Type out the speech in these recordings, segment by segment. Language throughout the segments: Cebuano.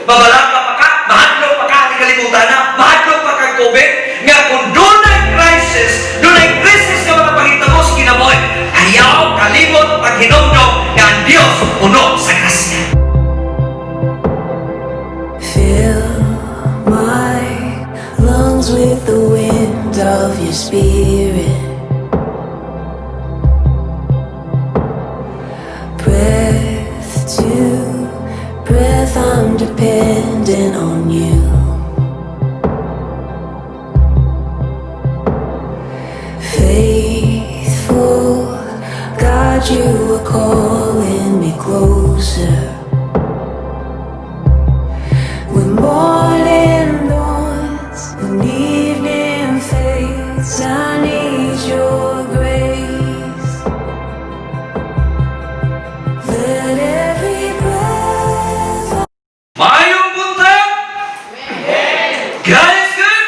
Mabalaka pa ka, mahadlok pa ka, ni kalibutan na, mahadlok pa ka COVID, nga kung dunay crisis, dunay crisis nga mga pangitabo sa kinabuhi, ayaw kalimot paghinumdom nga ang Dios puno sa grasya. Fill my lungs with the wind of your spirit. Breath to breath, I'm dependent on you. Faithful God, you are calling me closer. When morning dawns and evening fades, I need your grace. Let every breath Maayong buntag! God is good!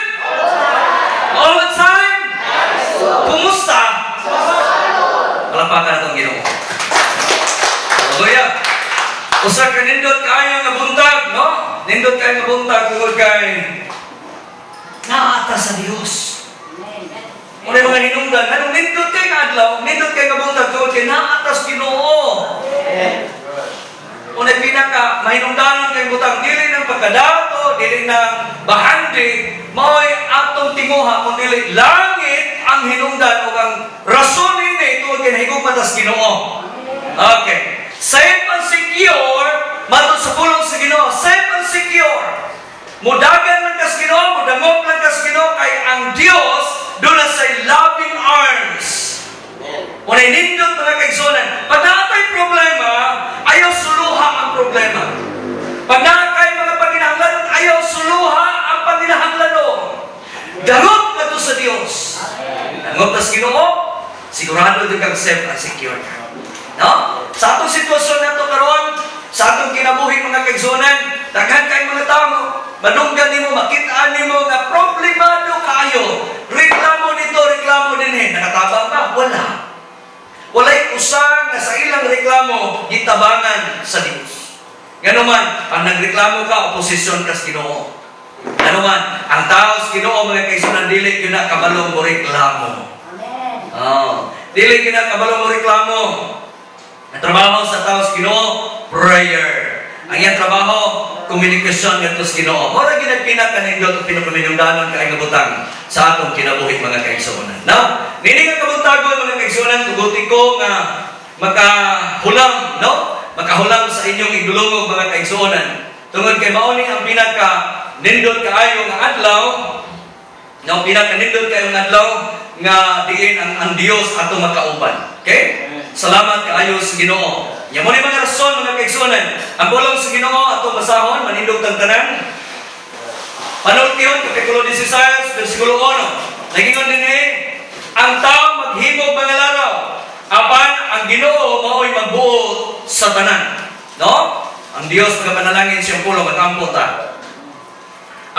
All the time! Kumusta? Palakpakan natong Ginoo. Hallelujah! Usa ka nindot kaayo nga buntag, no? Nindot kaayo nga buntag tungod kay naa ta sa Dios. Muna mga hinungdan, anong nindot kay nga adlaw, nindot kay nga buntag tungod kay naa ta sa Ginoo. Unay pinaka mahinungdanon kay butang dili ng pagkadato, dili ng bahandi, mao'y atong tinguha kun dili langit ang hinungdan o ang rason nini tungod kay nahigugma tas Ginoo. Okay. Safe and secure, matod sa pulong sa Ginoo, safe and secure. Mudagan lang kas Ginoo, mudangop lang kas Ginoo kay ang Dios duna say loving arms. Unay nindot, mga kaigsunan. Pag naa tay problema, ayaw suluha ang problema. Pag naa kay mga panginahanglanon, ayaw suluha ang panginahanglanon. Dangop ka sa Dios. Dangop tas Ginoo, sigurado din kang safe and secure ka. No? Sa atong sitwasyon nato karon, sa atong kinabuhi, mga kaigsunan, daghan kay mga tao, madunggan nimo, makita nimo nga problemado kaayo. Reklamo dito, reklamo dinhi. Nakatabang ba? Wala. Walay usa nga sa ilang reklamo gitabangan sa Dios. Ngano man, pag nagreklamo ka, oposisyon ka sa Ginoo. Ngano man, ang tao sa Ginoo, mga kaigsunan, dili gyud na kabalo mo reklamo. Oh, dili gyud na kabalo mo reklamo. Ang trabaho sa tao sa Ginoo, prayer. Ang iyang trabaho, komunikasyon ngadto sa Ginoo. Mao ra gyud ang pinakanindot o pinakaminungdanon kay nga butang sa atong kinabuhi, mga kaigsuonan. Now, nini nga kabuntagon, mga kaigsuonan, tuguti ko nga makahulam, no? Makahulam sa inyong igdulungog, mga kaigsuonan. Tungod kay mao ni ang pinaka nindot kaayo nga adlaw, no, pinaka nindot kaayo nga adlaw nga diin ang Dios ato makauban. Okay? Salamat kaayo sa Ginoo. Nya mo ni mga rason, mga kaigsuonan. Ang pulong sa Ginoo atong basahon, manindog tang tanan. Panultihon, Kapitulo 16, versikulo 1. Nagingon dinhi, "Ang tao maghimog mga laraw, apan ang Ginoo mao'y magbuot sa tanan." No? Ang Dios magapanalangin siyang pulong, magampo ta.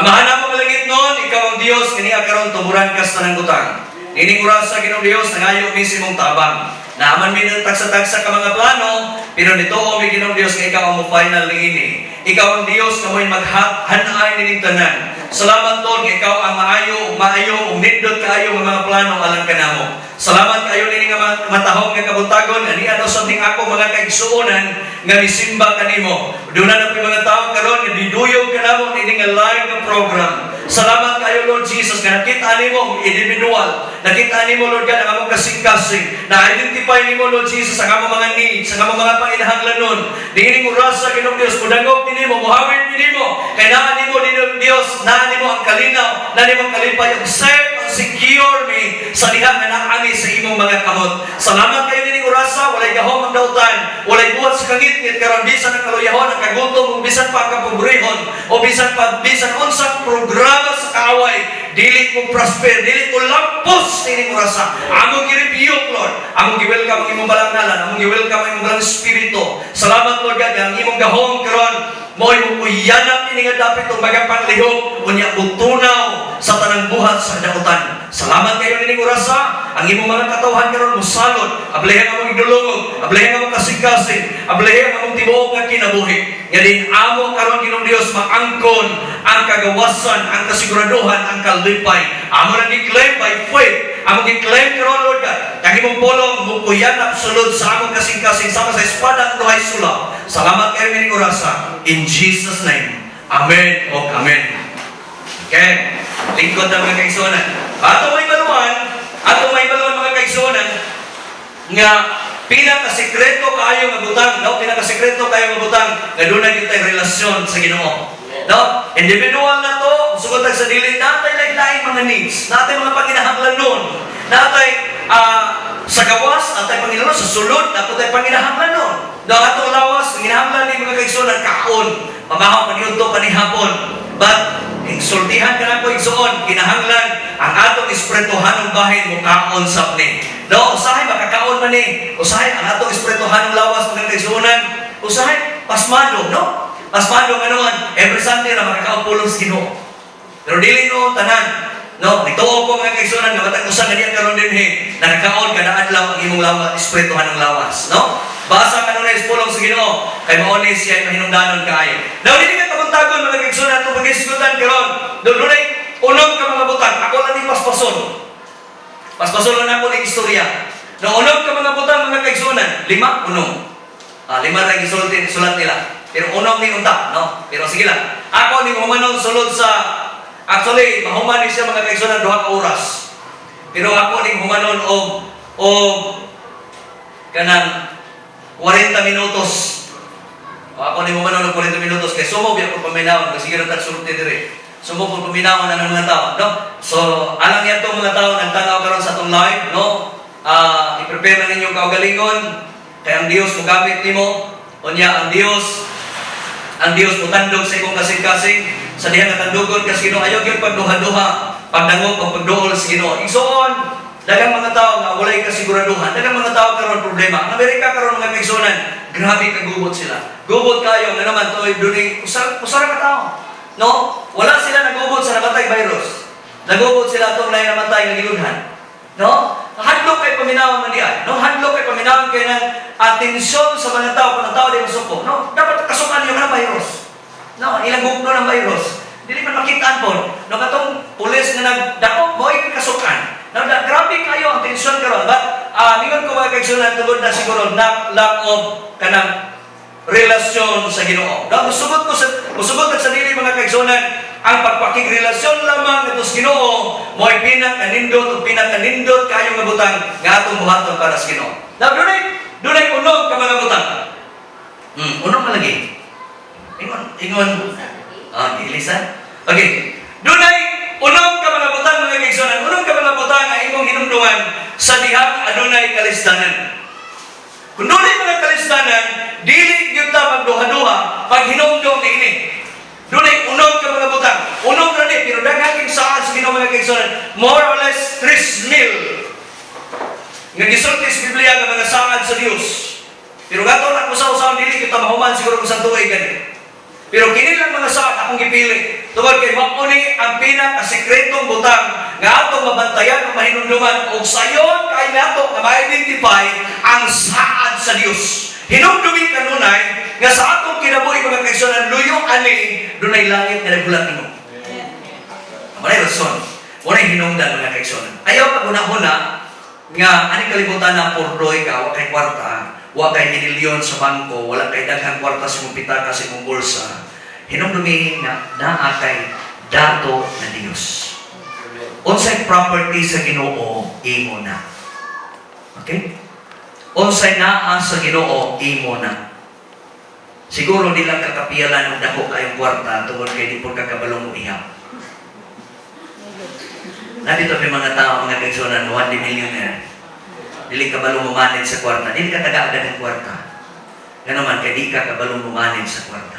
Amahan namo nga langitnon, ikaw ang Dios kini karon tumuran kas tanang butang. Nining orasa, Ginoong Dios, nangayo mi sa imong tabang. Naa man mi ng tagsa-tagsa ka mga plano, pero nituo mi, Ginoong Dios, nga ikaw ang mo final niini. Ikaw ang Dios nga mo'y maghanay nining tanan. Salamat, Lord, nga ikaw ang maayo, maayo ug nindot kaayo nga mga plano alang kanamo. Salamat kayo nini nga matahong nga kabuntagon, ani ano sa ning ako mga kaigsuonan nga misimba kanimo. Duna na po'y mga tao karon nga diduyog kanamo niini nga live nga program. Salamat kayo, Lord Jesus, nga nakita nimo ang individual. Nakita nimo, Lord God, ang among kasing-kasing. Na-identify nimo, Lord Jesus, ang among mga needs, ang among mga panginahanglanon. Niining orasa, Ginoong Dios, mudangop nimo, muhawid nimo. Kay naa nimo, Ginoong Dios, naa nimo ang kalinaw, naa nimo ang kalipay, ug safe and secure mi sa diha nga naa mi sa imong mga kamot. Salamat kayo nining orasa, walay gahom ang dautan, walay buhat sa kangitngit karon bisan ang kaluyahon, ang kagutom, ug bisan pa ang kapobrehon, o bisan pa bisan unsang programa sa kaaway, dili mo prosper, dili mo lampos nining orasa. Among gi-rebuke, Lord. Among gi-welcome ang imong balang ngalan, among gi-welcome ang imong balang espiritu. Salamat, Lord God, nga ang imong gahom karon mo'y mukuyanap ini nga dapit og magapanglihok unya mutunaw sa tanang. pagbuhat sa kadautan. Salamat kayo nining orasa. Ang imong mga katawhan karon mosalod. Ablihan among igdulongog, ablihan among kasing-kasing, ablihan among tibuok nga kinabuhi. Nga din amo karon, Ginoong Dios, maangkon ang kagawasan, ang kasiguraduhan, ang kalipay. Amo nang gi-claim by faith. Among gi-claim karon, Lord God. Ang imong pulong mukuyanap sulod sa among kasing-kasing sama sa espada ang duhay sulap. Salamat kayo nining orasa. In Jesus' name. Amen o amen. Okay. Lingkod ng mga kaigsuonan. Ato may baluan, mga kaigsuonan, nga pinakasekreto kaayo nga butang, no? Pinakasekreto kaayo nga butang nga dunay gyud tay relasyon sa Ginoo. No? Individual na to, sugod sa dili natay lain-lain mga needs, natay mga panginahanglanon, natay sa gawas, natay panginahanglanon, sa sulod, natay panginahanglanon. No, atong lawas, panginahanglan ni mga kaigsuonan kaon, pamahaw paniudto panihapon. But insultihan ka na ko, igsuon, kinahanglan ang atong espirituhanong bahin mukaon sab ni. No, usahay makakaon man ni. Usahay ang atong espirituhanong lawas, mga kaigsuonan, usahay pasmado, no? Pasmado nga naman, every Sunday na makakaon pulong sa Ginoo. Pero dili no tanan. No, nituo ko, mga kaigsuonan, nga matag usa nga diyan karon dinhi nakakaon kada adlaw ang imong lawas, espirituhanong lawas, no? Basa kanunay sa pulong sa Ginoo kay mao ni siya ay mahinungdanon kaayo. Now dili ka kabuntagon, mga kaigsuonan, atong pag-isgutan karon. Dunay unom ka mga butang, ako lang ni paspason. Paspason lang ako ni istorya. No, unom ka mga butang, mga kaigsuonan, lima, unom. Ah, lima ra gisulti sulat nila. Pero unom ni unta, no? Pero sige lang. Ako ni humanon sulod sa, actually mahuman ni siya, mga kaigsuonan, 2 ka oras. Pero ako ni humanon og kanang 40 minutos. O ako ni humanon og 40 minutos kay sumo biya ko paminawon kasi sige ra tag sulti diri. Sumo ko paminawon ang mga tao, no? So, alang niya mga tao nagtanaw karon sa atong live, no? Ah, i-prepare na ninyong kaugalingon kay ang Dios mogamit nimo. Unya ang Dios motandog sa imong kasing-kasing sa diha nga tandugon kas Ginoo. Ayaw gyud pagduha-duha, pagdangop o pagduol sa Ginoo. Igsoon, daghang mga tao nga walay kasiguraduhan, daghang mga tao karon problema. Ang Amerika karon, mga kaigsuonan, grabe kagubot sila. Gubot kayo nga naman to dunay usa usa ra ka tao. No? Wala sila nagubot sa namatay virus. Nagubot sila atong lain namatay nga giludhan. No? Hadlok kay paminawan man diay. No? Hadlok kay paminawan kay ng atensyon sa mga tao kung ang tao di masuko. No? Dapat kasukan niyo ng virus. No, ilang gugno ng virus. Dili man makitaan po. No, katong pulis nga nagdako, mo'y kasukan. No, da, grabe kayo ang tensyon karon. But ningon ko, mga kaigsuonan, tungod na siguro na lack of kanang relasyon sa Ginoo. No, musugot sa dili, mga kaigsuonan, ang pagpakigrelasyon lamang ngadto sa Ginoo mo'y pinakanindot o pinakanindot kayo nga butang nga atong buhaton para sa Ginoo. Now, dunay unom ka mga butang. Unom ka lagi. Ingon, ingon. Ah, gilisan. Okay. Dunay unom ka mga butang, mga kaigsuonan, unom ka mga butang nga imong hinumduman sa dihang adunay kalisdanan. Kung dunay mga kalisdanan, dili gyud ta magduha-duha pag hinumdum niini. Dunay unom ka mga butang. Unom ra ni, pero daghan king saad sa Ginoo, mga kaigsuonan. More or less 3,000 nga gisulti sa Biblia nga mga saad sa Dios. Pero gato na ko sa usahan, dili kita mahuman siguro kung sa tuig gani. Pero kini lang mga saad akong gipili. Tungod kay mao ni ang pinakasekretong butang nga atong mabantayan o mahinumduman og sayon kay nato nga ma-identify ang saad sa Dios. Hinumdumi kanunay nga sa atong kinabuhi, mga kaigsuonan, luyo ani dunay langit nga naghulat nimo. Walay rason. Walay hinungdan, mga kaigsuonan. Ayaw paghuna-huna nga ani kalibutan na pordoy ka, wa kay kwarta, wa kay milyon sa bangko, wala kay daghang kwarta sa imong pitaka, sa imong bulsa. Hinumdumi nga naa kay dato na Dios. Unsay property sa Ginoo, imo na. Okay? Unsay naa sa Ginoo, imo na. Siguro di lang kakapiyalan og dako kayong kwarta tungod kay di po kakabalong mo ihap. Nandito may mga tao, mga kaigsuonan, one day millionaire. Dili ka balong mo manage sa kwarta. Dili ka taga ng kwarta. Gano man, kay di ka kabalong mo manage sa kwarta.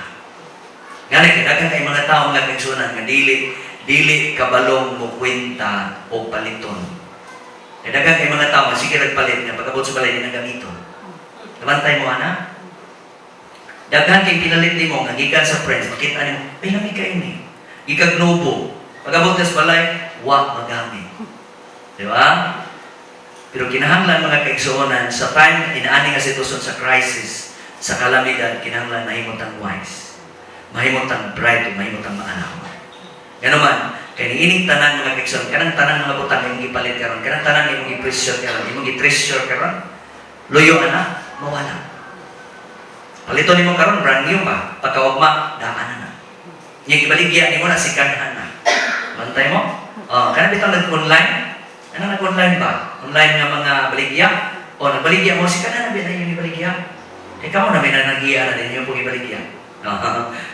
Ngani, kay daghan kay mga tao, mga kaigsuonan, nga dili kabalong mo kwenta o paliton. Kay daghan kay mga tao nga sige nagpalit nga pagabot sa balay di na gamiton. Nabantay mo ana? Daghan kay pinalit nimo nga gikan sa friends, makita nimo, ay lami kay ni. Gikan Nobo. Pagabot ka sa balay, Wa magamit. Di ba? Pero kinahanglan, mga kaigsuonan, sa time inaani nga sitwasyon, sa crisis, sa kalamidad, kinahanglan mahimo tang wise. Mahimo tang bright ug mahimo tang maanawon. Ngano man, kay niining tanan, mga kaigsuonan, kanang tanan mga butang imong gipalit karon, kanang tanan imong gipresyo karon, imong gi-treasure karon, luyo ana, mawala. Paliton nimo karon brand new pa, pagkaugma daan na na. Nya gibaligya nimo na sikanhan na. Bantay mo? Oh, kana bitong nag-online? Ano, nag-online ba? Online nga mga baligya? O nagbaligya mo, sikanhan na ba na yung ibaligya? Eh kamo na may nanagiya na din yung pong ibaligya.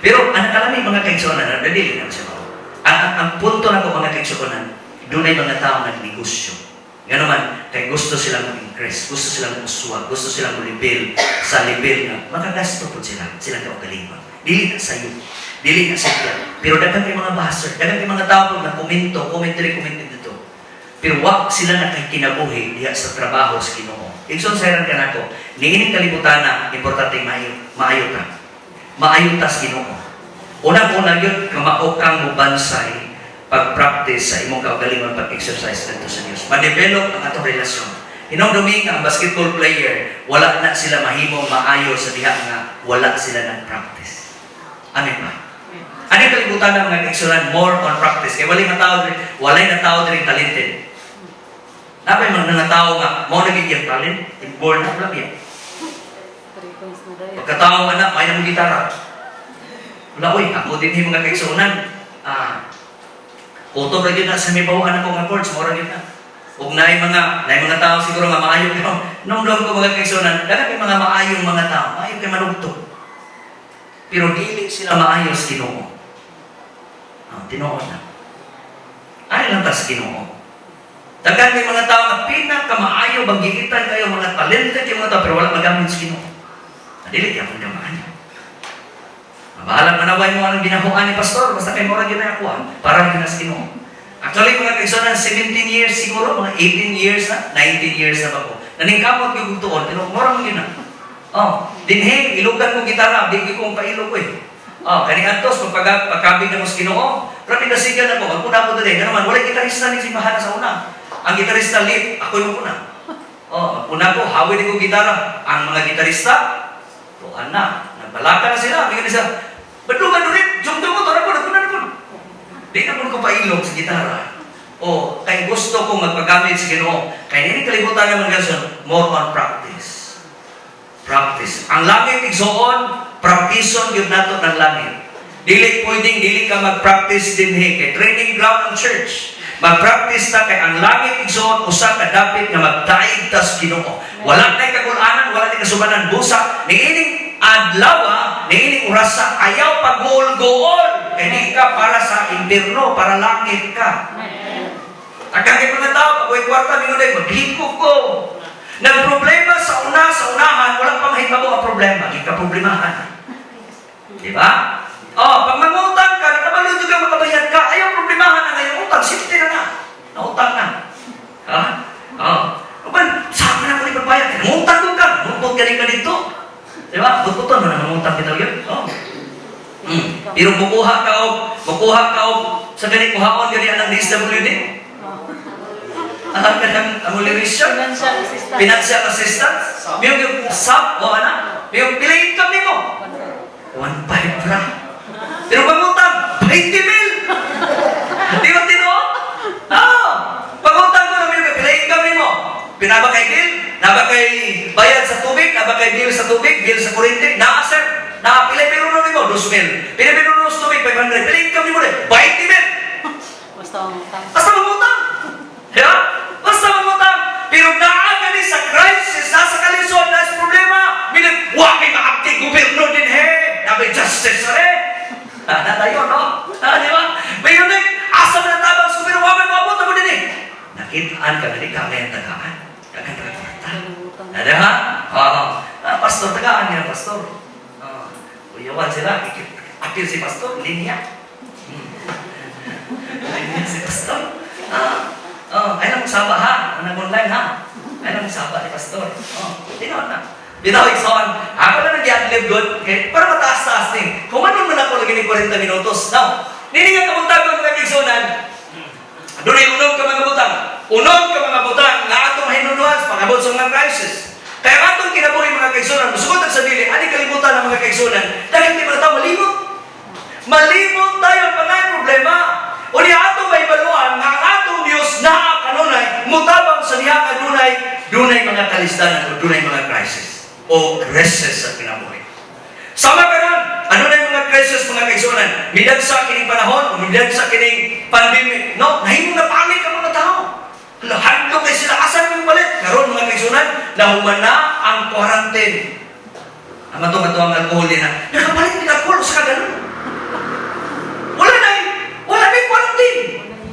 Pero ang kalami, mga kaigsuonan, dili na siya mao. Ang punto nako, mga kaigsuonan, dunay mga tao nagnegosyo. Ngano man, kay gusto silang mag-increase, gusto silang uswag, gusto silang level sa level nga makagasto po sila, silang kaugalingon. Dili na sayo, dili na sa iya. Pero daghan kay mga basher, daghan kay mga tao po na komento, comment diri, comment dito. Pero wa sila nakakinabuhi diha sa trabaho sa Ginoo. Igsoon, sayran ka nako, niining kalibutan na importante maayo, maayo ta. Maayo ta sa Ginoo. Unang-una yun, kamao kang mubansay pag-practice sa imong kaugalingon, pag-exercise ngadto sa Dios. Ma-develop ang atong relasyon. Hinumdumi nga ang basketball player, wala na sila mahimong maayo sa diha nga wala sila ng practice. Amen ba? Ano yung kalibutan ng mga kaigsuonan, more on practice. Kaya walay nga tao diri, walay na tao diri talented. Napay mga nga tao nga mao na gyud iyang talent, born na wala biya. 3 points na dayon. Pagkatao nga na, may mo gitara. Wala oy, ako din yung mga kaigsuonan. Kutob ra gyud na sa may bawaan ako nga chords, mao ra gyud na. Ug naay mga tao siguro nga maayo, pero nung ko, mga kaigsuonan, daghan kay mga maayong mga tao, maayo kay manugtog. Pero dili sila maayo sa Ginoo. Ah, tinuod na. Ari lang ta sa Ginoo. Daghan kay mga tao nga pinakamaayo, banggiitan kayo, mga talented yung mga tao, pero wala magamit sa Ginoo. Ah, dili gyapon ka maayo. Bahala manaway mo anong ginahuan ni pastor, basta kay mura gyud na ako para gyud na sa Ginoo. Actually, mga kaigsuonan, 17 years siguro, mga 18 years na, 19 years na ba ko. Naningkamot gyud kog tuon, pero mura man gyud na. Oh, dinhi ilugan ko gitara, di gyud kong pailog ko eh. Oh, kani antos pag pagkabig na mo sa Ginoo, grabe nasigan ako, magpuna ko dali. Ngano man, walay gitarista ni simbahan sa una. Ang gitarista lead, ako yung una. Oh, magpuna ko, hawid ko gitara. Ang mga gitarista, tuan na, nagbalaka na sila, bigyan sila, "Badlugan ulit, jumto mo, tara ko, nagpuna na ko." Di na ko pailog sa gitara. O, kay gusto ko magpagamit sa Ginoo. Kay nini kalibutan naman gason, more on practice. Practice. Ang langit, igsoon, praktison gyud nato ng langit. Dili pwedeng dili ka mag-practice dinhi kay training ground ang church. Mag-practice ta kay ang langit, igsoon, usa ka dapit nga magdaig tas Ginoo. Wala nay kagulanan, wala nay kasubanan busa niining adlaw, niining orasa, ayaw pag-gool-gool kay di ka para sa impierno, para langit ka. Ang kay mga tao, pag way kwarta, mingon day, "Maghikog ko." Nagproblema sa una, sa unahan, walang pa mahitabo ang problema. Gikaproblemahan. Di ba? Oh, pag mangutang ka, nakabalo ka makabayad ka, ayaw problemahan na ngayong utang, simple na na. Nautang na. Ha? Oh. Uban, saan na ako ni pagbayad? Mangutang ko ka, mutot ka ka dito. Di ba? Bututon mo na mangutang bitaw yun. Oh. Pero mukuha ka og sa gani kuhaon gani anang DSWD. Ah, kanang amelioration. Financial assistance. Financial assistance. May yung SAP o ana. May yung pila income nimo? 1.5 ra. Pero pangutang, 20 mil. Di ba tinuod? Ah, pangutang ko na may pila income nimo? Pinaba kay bill? Naba kay bayad sa tubig? Naba kay bill sa tubig? Bill sa kuryente? Naa, sir. Naa pila pero nimo? 2 mil. Pila pero sa tubig? 500. Pila income nimo? 20 mil. Basta mangutang. Basta mangutang. Di ba? Basta mangutang. Pero naa gani sa crisis, nasa kalisod, nasa problema. Minit, wa may maakti gobyerno din he. Na may justice re. Ah, na tayo, no? Ah, di ba? May yun eh, asa man ang tabang sa gobyerno, wa may maabot mo din eh. Nakitaan ka gani ka ngayon tagaan. Tagaan ka kwarta. Mangutang. Ah, di ba? Oo. Ah, pastor, tagaan niya, pastor. Ah, uyawan sila, apil si pastor, linya. Linya si pastor. Ah, oh, ay nang saba ha, ang nag-online ha. Ay nang saba ni pastor. Oh, tinuod na. Bitaw, igsoon, ako na nag-adlib good, okay? Para mataas-taas ni. Kung ano man ako lagi ni 40 minutos. Now, nini nga kabuntagon, mga kaigsuonan, Dunay unom ka mga butang. Unom ka mga butang nga atong hinunduhan sa pangabot sa mga crisis. Kaya ang atong kinabuhi, mga kaigsunan, musugot sa dili, ani kalibutan ng mga kaigsunan, dahil di mga tao malimot. Malimot tayo ang panay problema. Unya atong mahibaluan nga ang atong Dios naa kanunay mutabang sa diha nga dunay dunay mga kalisdanan o dunay mga crisis o crisis sa kinabuhi. Sama karon, ano na yung mga crisis, mga kaigsunan? Midagsa kining panahon, o midagsa kining pandemic, no? Nahimong na panic ang mga tao. Hala, hadlok kay sila, asan yung palit? Karon, mga kaigsunan, nahuman na ang quarantine. Ang atong atong alcohol din na, nakapalit ng alcohol sa kaganon. Wala na, wala na yung quarantine.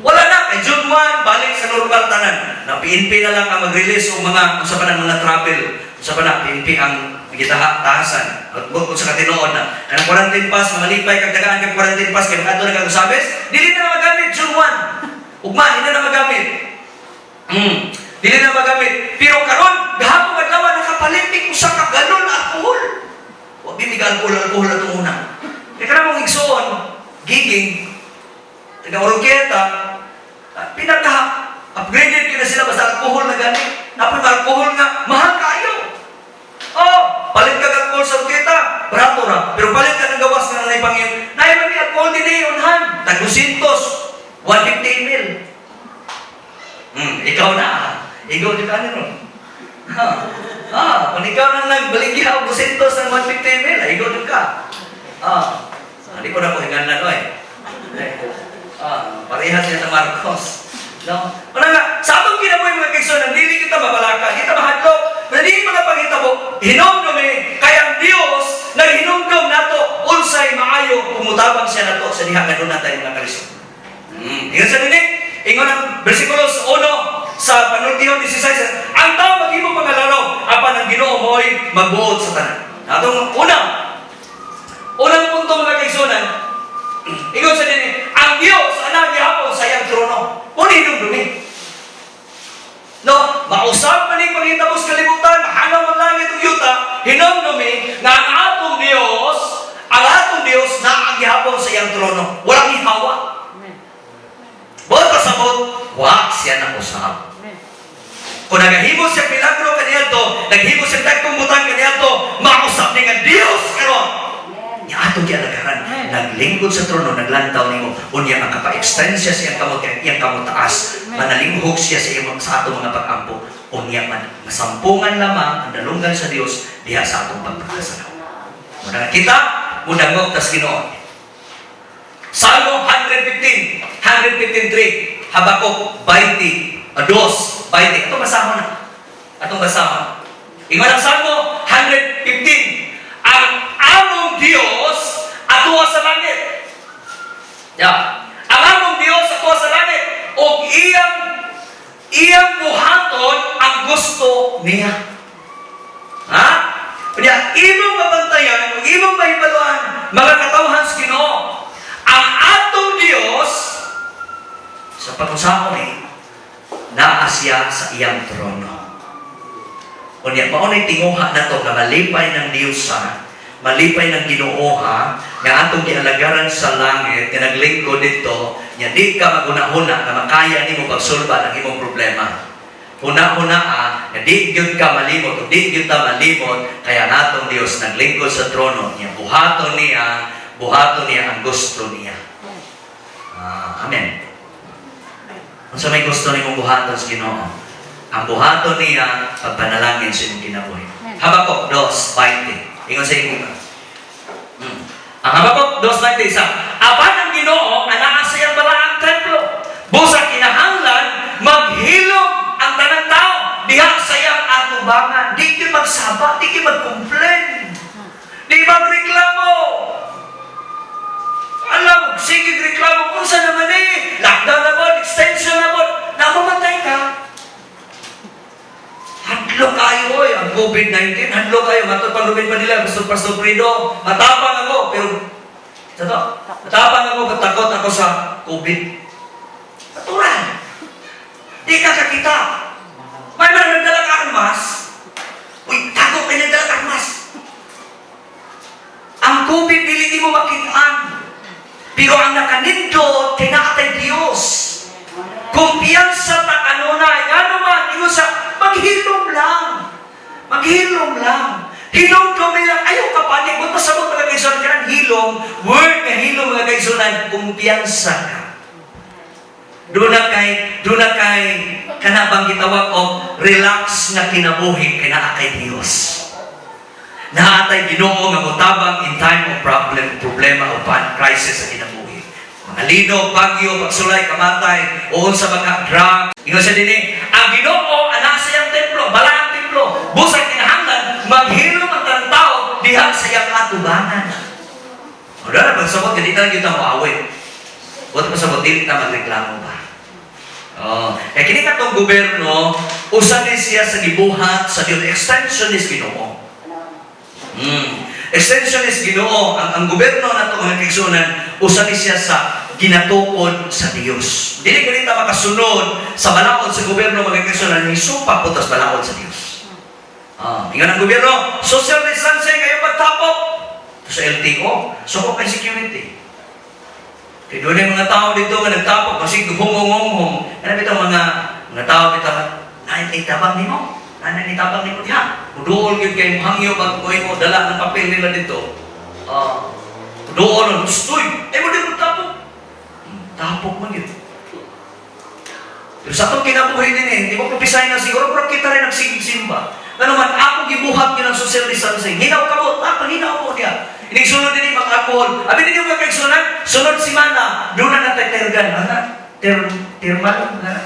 Wala na. Kay June 1, balik sa normal tanan. Na PNP na lang ang mag-release o mga, unsa pa na mga travel. Unsa pa na, PNP ang gitaha, tahasan. At kung sa katinoon na. Kanang quarantine pass, malipay kag tagaan kag quarantine pass, kay makadto na kag Usabes, dili na na magamit June 1. Ugma, hindi na na magamit. Dili na magamit. Pero karon, gahapon adlaw nakapalit mig usa ka galon alcohol. Wa mi alcohol alcohol atong una. Kay kanang mong igsuon, giging taga Oroquieta, pinaka upgraded kina sila basta alcohol na gani. Napod alcohol nga mahal kaayo. Oh, palit ka alcohol sa Oroquieta, barato ra. Pero palit ka ng gawas nga nanay pangyon. Naay man ni alcohol dinhi unhan, tag 200, 150 ml. Ikaw na. Ikaw di ka ron. Ha. Kung ikaw nang nagbaligya og 200 ng 150 ml, ikaw di ka. Hindi ko na ko hinganlan oy. Parehas niya sa Marcos. No? Wala nga, sa atong kinabuhi, mga kaigsoon, dili kita mabalaka, kita mahadlok, pero dili mga panghitabo, hinumdumi, kay ang Dios naghinumdum nato unsay maayo kung mutabang siya nato sa diha nga duna tayo mga kalisod. Ingon sa dinhi, ingon ang versikulos 1 sa Panultihon 16, ang tao maghimo pangalaraw, apan ang Ginoo mo'y magbuot sa tanan. Atong unang punto, mga kaigsunan, ingon sa dinhi, ang Dios ana gihapon sa iyang trono. Muna hinumdumi. No, mausab man ning panghitabo sa kalibutan, mahanaw man langit ug yuta, hinumdumi nga ang atong Dios naa gihapon sa iyang trono. Walang ihawa. Amen. Buot pasabot, wa siya na usab. Amen. Kung nagahimo siya milagro kaniadto, naghimo siya dagkong butang kaniadto, mausab ni nga Dios karon. Nya atong gialagaran, naglingkod sa trono, naglantaw nimo, unya makapa-extend siya sa iyang kamot, iyang kamot taas, manalinghog siya sa iyang sa atong mga pag-ampo, unya man masampungan lamang ang dalunggan sa Dios diha sa atong pagpakasalaw. Muna nga kita, mudangog tas Ginoo. Salmo 115, 115.3, Habakuk 20, 2, 20. Atong basahon na. Atong basahon. Ingon ang Salmo 115, ang among Dios atuwa sa langit. Yeah. Ang among Dios atuwa sa langit ug iyang iyang buhaton ang gusto niya. Ha? Kaya imong mabantayan, ug imong mahibaluan, mga katawhan sa Ginoo, ang atong Dios sa pag-usahon ni naa siya sa iyang trono. Unya, mao na'y tinguha nato nga malipay ng Dios sa malipay ng Ginoo ha, nga atong gialagaran sa langit, nga naglingkod dito, nya di ka maghuna-huna nga makaya nimo pagsulba ang imong problema. Huna-huna nga di gyud ka malimot o di gyud ta malimot, kaya natong Dios naglingkod sa trono niya, buhaton niya ang gusto niya. Amen. Unsa may gusto nimong buhaton sa Ginoo? Ang buhaton niya pagpanalangin sa imong kinabuhi. Habakuk 2:20. Ingon sa imong. Ang Habakuk 2:20 isa. Apan ang Ginoo anaa sa iyang balaang templo. Busa kinahanglan maghilom ang tanang tao diha sa iyang atubangan. Di gyud magsaba, di gyud mag-complain. Di magreklamo. Alam, sige reklamo kung saan naman eh. Lockdown na mo, extension na mo. Namamatay ka. Hadlo kayo oy, ang COVID-19, hadlo kayo. Matod pang Ruben Padilla, gusto Pastor Fredo, matapang ako, pero sa to, matapang ako, takot ako sa COVID. Natural. Di ka kakita. May mga nagdalang armas. Uy, tago kayo nagdalang armas. Ang COVID, dili mo makitaan. Pero ang nakanindot, kay naa tay Diyos. Kumpiyansa ta kanunay. Ngano man, ingon sa, maghilom lang. Maghilom lang. Hilom kami lang. Ayaw ka panik. Kung pasabot, mga kaigsuonan, kanang hilom, word nga hilom, mga kaigsuonan, kumpiyansa ka. Doon na kay, kana bang gitawag og relax nga kinabuhi kay naa kay Dios. Naa tay Ginoo nga motabang in time of problem, problema o pan crisis sa kinabuhi. Mga linog, bagyo, pagsulay, kamatay, o unsa ba ka drug. Ingon siya dinhi, ang Ginoo ana sa iyang templo, bala ang templo. Busag kinahanglan maghilom ang tanang tao diha sa iyang atubangan. O dara pagsabot dili ta lang gyud ta moawit. Wa pasabot, dili ta magreklamo ba. Oh, kaya kini katong gobyerno, usa ni siya sa gibuhat sa Dios, extension is Ginoo. Extension is Ginoo. Ang gobyerno nato, mga kaigsuonan, usa ni siya sa ginatukod sa Dios. Dili gani ta makasunod sa balaod sa gobyerno, mga kaigsuonan, hisupa po tas balaod sa Dios. Ah, ingon ang gobyerno, social distancing kayo pagtapok. Sa LTO, so kay security. Kay doon yung mga tao dito nga nagtapok kasi humungong. Ano bitaw mga tao dito, "Nay tabang nimo. Nanay tabang nimo diha." Muduol gyud kay hangyo pag mo dala ng papel nila dito. Ah, duol ang gustoy. Ay mo di mo tapok. Tapok man yun. Pero sa atong kinabuhi din eh, hindi mo propisay na siguro, pero kita rin nagsigig-simba. Ano man, ako gibuhat yun ang social distancing. Hinaw ka mo, ah, paghinaw mo niya. Inig sunod din mga alcohol. Abi ninyo mga kaigsuonan, sunod simana, doon na natay tergan. Ano? Termal? Ano?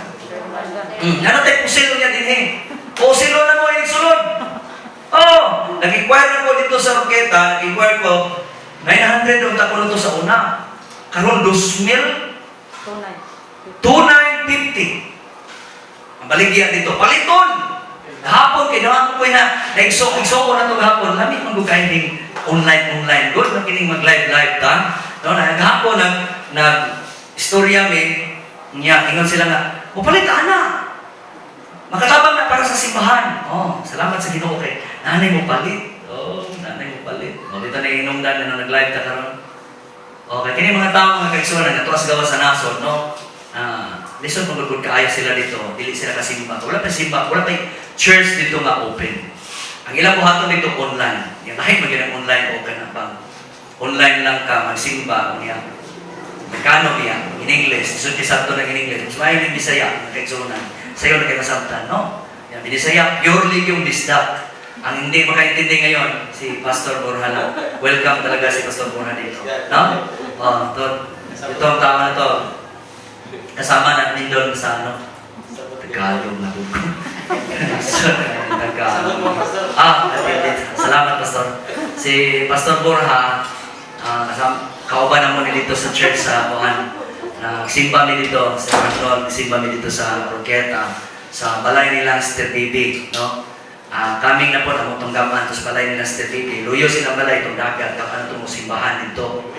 Ano tay pusilo niya din eh. Pusilo na mo, inig sunod. Oh, nag-inquire na ko dito sa Roketa, nag-inquire ko, 900 ang takulo to sa una. Karon 2,000 Tunay. 2,950. Ang baligya dito. Paliton! Hapon, kay naman ko na, naigso, igso ko na ito hapon. Lami man ko kayo ding online, online. Good na kining mag-live, live ta. No, na hapon, nag, istorya mi, niya, ingon sila nga, "Mupalit ana. Makatabang na para sa simbahan." Oh, salamat sa Ginoo kay nanay mo palit. Oh, nanay mo palit. Oh, dito na inumdan na nag-live ta karon. Okay, kini mga tao, mga kaigsuonan nga tuas gawas sa nasod, no? Ah, lisod man gud kaayo sila dito, dili sila kasimba. Wala pa simba, wala pa church dito nga open. Ang ilang buhaton dito online. Yang lahi man gyud ang online o kana bang online lang ka magsimba niya. Magkano niya in English, lisod kay sabto na in English. Mas maayo ning Bisaya, mga kaigsuonan. Sayo na kay masabtan, no? Yan, Binisaya, purely yung bisdak. Ang hindi makaintindi ngayon, si Pastor Borja lang. Welcome talaga si Pastor Borja dito. No? Oh, ito ang tao na to. Kasama natin doon sa ano, Tagalog na ko. Tagalog. Ah, salamat, Pastor. Si Pastor Borja, kasama, kauban na mo ni dito sa church sa Juan. Nagsimba mi dito sa Arnold, simba mi dito sa Roqueta, sa balay nila Sister Bibi, no? Ah, kaming na po na itong gamaan to sa balay nila Sister Bibi. Luyo silang balay itong dagat, gamaan itong simbahan dito.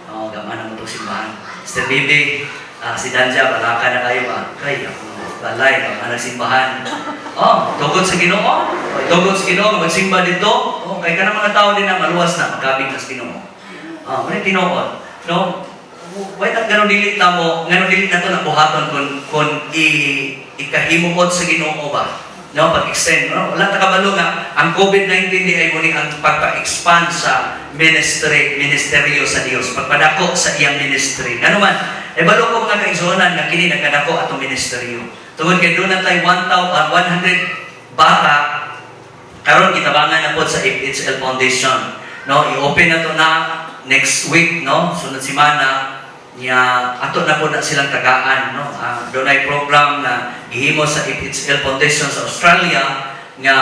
Oh, gamaan na itong simbahan. Sister Bibi, si Danja, balaka na kayo ba? Kay, ako balay, gamaan ang simbahan. Oh, tugod sa Ginoo. Tugod sa Ginoo, magsimba dito. Oh, kay ka mga tao din na maluwas na, magkabig na sa Ginoo. Oh, muna tinuod. No? Why not ganun dili ta mo, ganun dili na to na buhaton kung i ikahimuot sa Ginoo ba? No, pag-extend, no? Wala ta kabalo nga ang COVID-19 di ay muni ang pagpa-expand sa ministry, ministeryo sa Dios, pagpadako sa iyang ministry. Ngano man, e balo ko, mga kaigsuonan, nga kini nagkadako atong ministeryo. Tungod kay doon na tay 1,100 bata karon gitabangan na po sa FHL Foundation. No, i-open na to na next week, no? Sunod semana niya ato na po na silang tagaan, no? Doon ay program na gihimo sa FHL Foundation sa Australia nga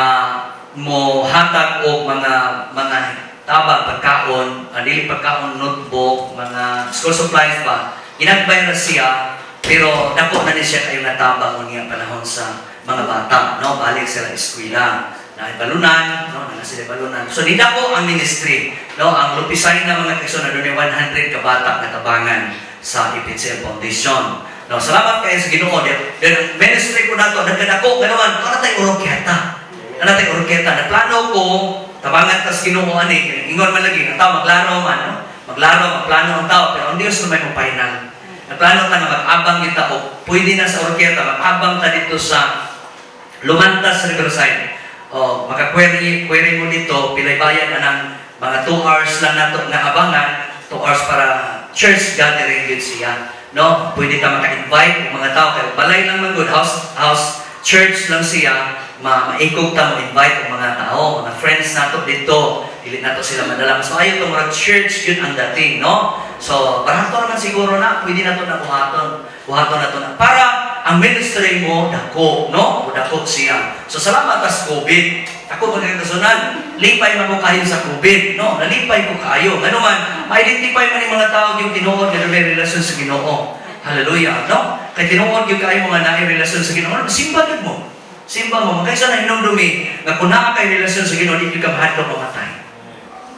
mo hatag og mga tabang pagkaon, dili pagkaon, notebook, mga school supplies ba. Ginagbay ra siya pero dako na ni siya kayo natabang unya panahon sa mga bata, no? Balik sila eskwela na balunan, no? Na sila balunan. So di dako ang ministry, no? Ang lupisay na mga kaigsoon na doon 100 ka bata nga tabangan sa FHL Foundation. No, salamat kayo sa Ginoo. Then ministry ko nato nagkadako ganaman, kana tay Oroquieta. Kana tay Oroquieta. Nagplano ko tabangan tas Ginoo ani, ingon man lagi ang tao maglaro man, no? Maglaro, magplano ang tao, pero ang Dios na may mo final. Nagplano ta nga mag-abang kita o pwede na sa Oroquieta, mag-abang ta dito sa Lumantas Riverside. O, maka-query query mo dito, pilay bayad anang mga 2 hours lang nato nga abangan, 2 hours para church gathering gid siya. No? Pwede ta maka-invite og mga tao kay balay lang man gud, house house church lang siya, maikog ta mo invite og mga tao, mga friends nato dito, dili nato sila madala. Mas maayo to murag church yun ang dating, no? So, barato naman siguro na, pwede nato na buhaton. Buhaton nato na para ang ministry mo dako, no? O dako siya. So salamat tas COVID. Ako mga personal, lipay man ko kayo sa COVID, no? Nalipay ko kaayo. Ngano man, ma-identify man yung mga tao yung tinuod nga dunay relasyon sa Ginoo. Hallelujah, no? Kay tinuod gyud kaayo mga naay relasyon sa Ginoo. Simba gyud mo. Simba mo. Kaysa na hinumdumi nga kung naa kay relasyon sa Ginoo, di gyud ka mahadlok mamatay.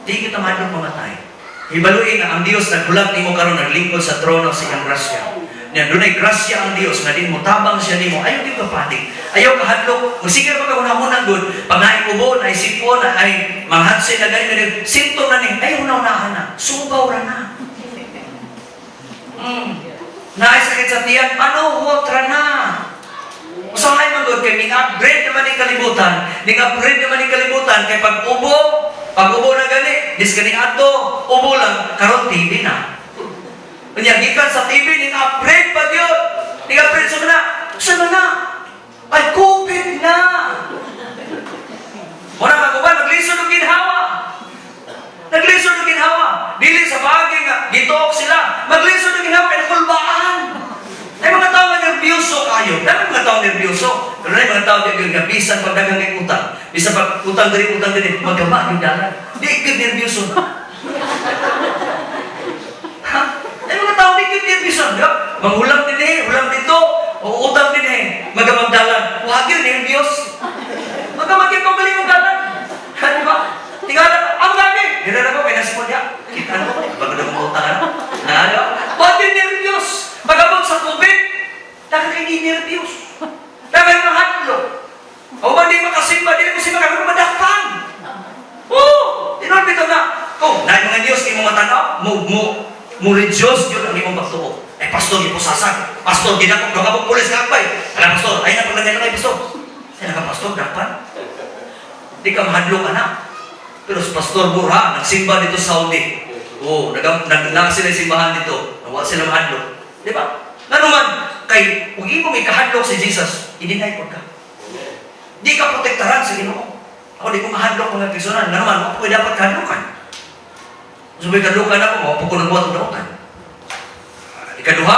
Di kita mahadlok mamatay. Hibalui nga ang Dios naghulat nimo karon, naglingkod sa trono sa iyang grasya. Nya dunay grasya ang Dios nga din mo tabang siya nimo. Ayaw gyud ka panik. Ayaw ka hadlok. Musige pa ka hunahuna gud. Pag naay ubo, naay sipon, naay manghatsi na gani gani, symptom na ni. Ayaw hunahuna na. Subaw ra na. Naay sakit sa tiyan, panuhot ra na. Usahay man gud kay ning upgrade naman ning kalibutan, ning upgrade naman ning kalibutan kay pag ubo na gani, dis kani adto, ubo lang, karon TB na. Unya gikan sa TB ning upgrade pa gyud. Ning upgrade sa na, sa na. Ay, COVID na. Muna maguban maglisod og ginhawa. Naglisod og ginhawa. Dili sa bagay nga gituok sila. Maglisod og ginhawa kay nakulbaan. Ay, mga tao nga nerbiyoso kayo. Dami mga tao nerbiyoso. Pero ay mga tao nga bisan pag daghang kay utang. Bisan pag utang diri, magama yung dalan. Di gyud nerbiyoso. Ha? Ay, mga tao di gyud nerbiyoso. Di ba? Manghulam din eh, hulam dito, o utang din eh, magamagdalan. Wag yun, nerbyos. Magamag yung pagaling mong dalan. Ha, di ba? Tingala, ang gani. Dira na ko, kay nasipon niya. Kita na ko, bago na kong utang ano. Ha, di ba? Wag yun, nerbyos. Pag-abot sa COVID, nakakay nerbyos. Nakakay mahadlok. O ba di makasimba, di mo simba, kami madakpan. Oo, tinuod bitaw na. Kung na mga Diyos imong matanaw, mo reduce yun ang imong pagtuo. "Eh, pastor, gipusasan. Pastor, ginakop, duha ka pulis kaakbay. Ala, pastor, ay na paglagay na kay pastor. Ay naka pastor, dakpan." Di ka mahadlok ka na. Pero si Pastor Burha, nagsimba dito sa Saudi. Oo, nag, nag, sila simbahan dito. Wala sila mahadlok. Di ba? Ngano man, kay kung imong ikahadlok si Jesus, i-deny po ka. Di ka protektaran sa Ginoo. Ako di ko mahadlok, mga kaigsuonan. Ngano man, ako dapat kahadlokan. Subay kahadlokan ako, mao po ko nagbuhat og dautan. Ikaduha,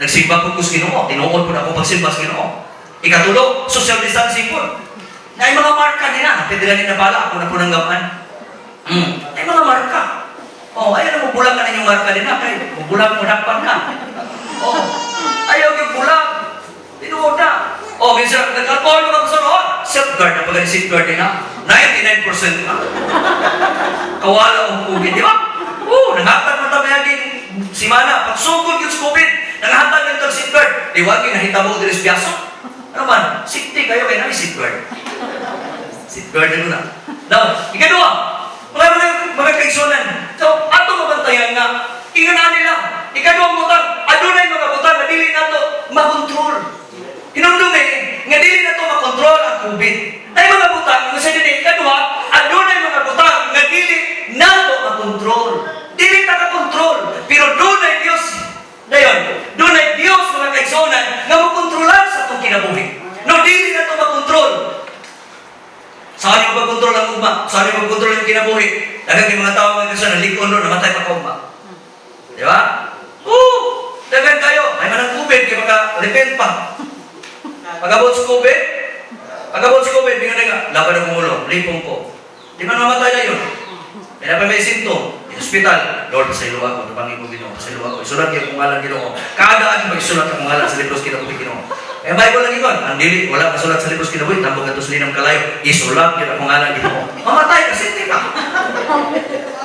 nagsimba po ko sa Ginoo. Tinuod po na ako pagsimba sa Ginoo. Ikatulo, social distancing po. Na mga marka nila. Pwede na pala, ako na po nang gaman. Ay mga marka. Oh, ayaw na mo bulag ka ninyong marka nila. Kay, mubulag mo, dakpan ka. Oh, ayaw yung bulag. Tinuod na. Oh, minsan, nag-alcohol mo ka sa oh, safeguard na pag safeguard na. 99% na. Kawala ang COVID, di ba? Oo, nanghatag man ta mayaging simana. Pagsugod yung sa COVID, nanghatag ng tag safeguard. Di wa gyud nahitabo diri sa Biasong. Ano man, safety kayo kay nami safeguard. Safeguard na na. Now, ikaduha, mga kaigsuonan. So, ato mabantayan nga, ingon nila. Ikaduhang butang, adunay mga butang nga dili nato makontrol. Hinumdumi nga dili nato makontrol ang COVID. Ay mga butang, nga sa dinhi, ikaduha, adunay mga butang nga dili nato makontrol. Dili ta ka-kontrol, pero dunay Dios dayon. Dunay Dios, mga kaigsuonan, nga mokontrolar sa atong kinabuhi. No, dili nato makontrol. Saan yung pagkontrol ang ugma? Saan yung pagkontrol yung kinabuhi? Daghang kay mga tao nga kasi nalikon ro, namatay pa kaugma. Di ba? Oo! Daghan kayo. Ay man ang COVID, kay maka-repent pa. Pag-abot sa COVID, pag-abot sa COVID, bingan nga, laban ang ulo, lipong ko. Di man mamatay na yun. Kaya pa may symptom. In hospital, "Lord, pasaylo ako, tabangin ko Ginoo, pasaylo ako. Isulat niyo akong ngalan, Ginoo." Kada adlaw mag-isulat akong ngalan sa libros kinabuhi, Ginoo. Eh, Bible lang ingon, ang dili, wala masulat sa libros kinabuhi, tambok ato sa linang kalayo, isulat niyo akong ngalan, Ginoo. Mamatay kasi, di ba?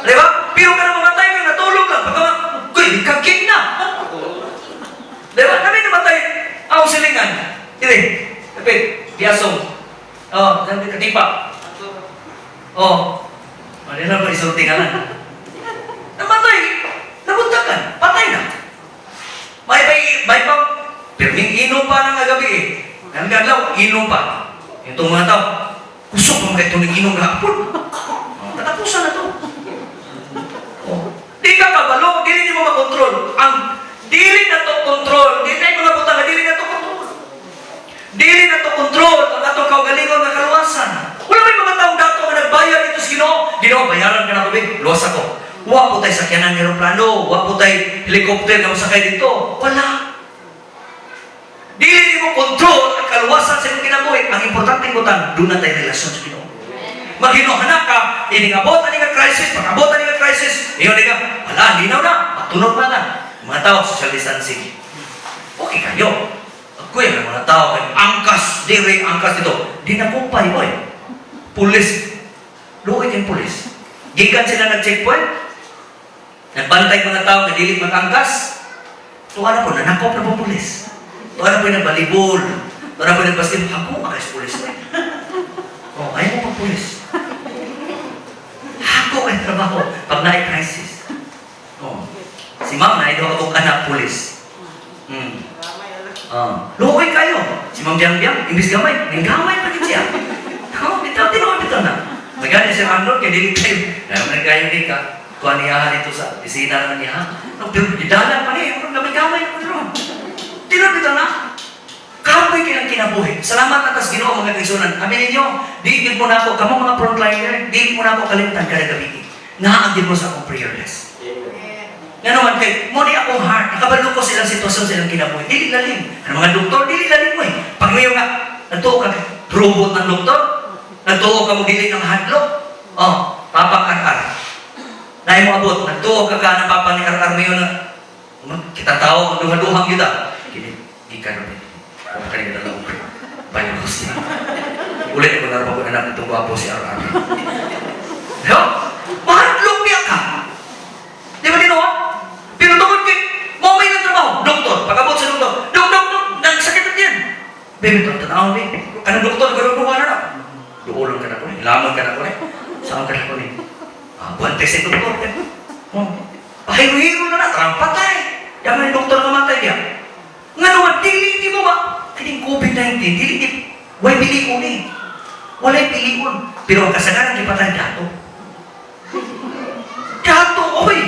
Di ba? Pero ka na mamatay ka, natulog lang. Pagka, kuy, kaking na. Di ba? Kami namatay. Ako silingan. Dili, kapit, Biasong. Oh, katipa. Oh, ano na ba isulti ka na? Namatay. Nabuntakan. Patay na. May Pirming inom pa ng gabi eh. Ang adlaw, inom pa. Itong mga tao, kusog mo kayo itong inom gahapon. Oh, katapusan na to. Oh. Di ka kabalo, dili nimo makontrol. Ang dili na to control, di tayo mga butang, dili na to control. Dili na to control ang atong kaugalingon nga kaluwasan. Wala may mga taong dato nga nagbayad dito sa Ginoo. Ginoo, bayaran ka na ko, be. Luwas ako. Wa po tayo sakyanan ng eroplano, wa po tayo helicopter na masakay dito. Wala. Dili nimo control ang kaluwasan sa imong kinabuhi. Ang importante butang, doon na tayo relasyon sa Ginoo. Maghinuhana ka, ining abot ani nga crisis, pag-abot ani nga crisis, ingon ni ka, wala, linaw na, matunog na na. Mga tao, social distancing. Okay kayo. Ako yung mga tao, kay angkas, diri, angkas dito. Di na kumpay, boy. Pulis. Luoy kayong pulis. Gikan sila nag-checkpoint. Nagbantay mga tao nga dili mag-angkas. Tuwa na po, nanakop na po pulis. Tuwa na po yung nagbalibol. Tuwa na po yung nagbasketball. Ako, kayo sa pulis. Oh, ayaw mo pa pulis. Hako kay trabaho pag naay crisis. Oh. Si ma'am na daw ako anak pulis. Oh. Luoy kayo. Si Ma'am Biang Biang, imbis gamay, ning gamay pa gid siya. Oh, bitaw tinuod bitaw na. Magani si Arnold kay dili kayo. Naman kayo di ka. Kuha niya dito sa opisina naman niya. No, pero gidalan pa niya, murag gamay-gamay pa ron. Tinuod bitaw na. Kapoy kayang kinabuhi. Salamat atas Ginoo, mga kaigsuonan. Amin ninyo, di gid mo nako kamo mga frontliner, di mo nako kalimtan kada gabi. Naa gid mo sa akong prayer list. Nga naman kay mo ni akong heart, nakabalo ko silang sitwasyon silang kinabuhi. Dili lalim. Ang mga doktor dili lalim mo eh. Pag ngayon nga nagtuo ka robot ng doktor, nagtuo ka mo dili ng hadlok. Oh, papang RR. Naay mo abot, nagtuo ka ka ng papa ni RR mayon na kita tao ang duha-duhang yuta. Kini gikan ro. Wa ka ni kadalaw. Bayo siya. Ulit ko na ko anak itong gwapo si RR. Yo, mahadlok niya ka. Di ba tinuod? Pero tungod kay mo may ng trabaho, doktor, pag-abot sa doktor, dok, dok, dok, nagsakit na yan. Baby, ito, tanawin ni. Anong doktor, gano'n na na. Duolon ka na ko ni, lamon ka na ko ni. Saan ka na ko ni? Ah, buwan sa doktor. Eh. Oh. Pahiro-hiro na na, tarang patay. Yaman yung doktor nga matay niya. Nga naman, dili di mo ba? Kining COVID-19, dili di, way piliun eh. Walay piliun. Pero ang kasagaran, di patay dato. Dato, oy!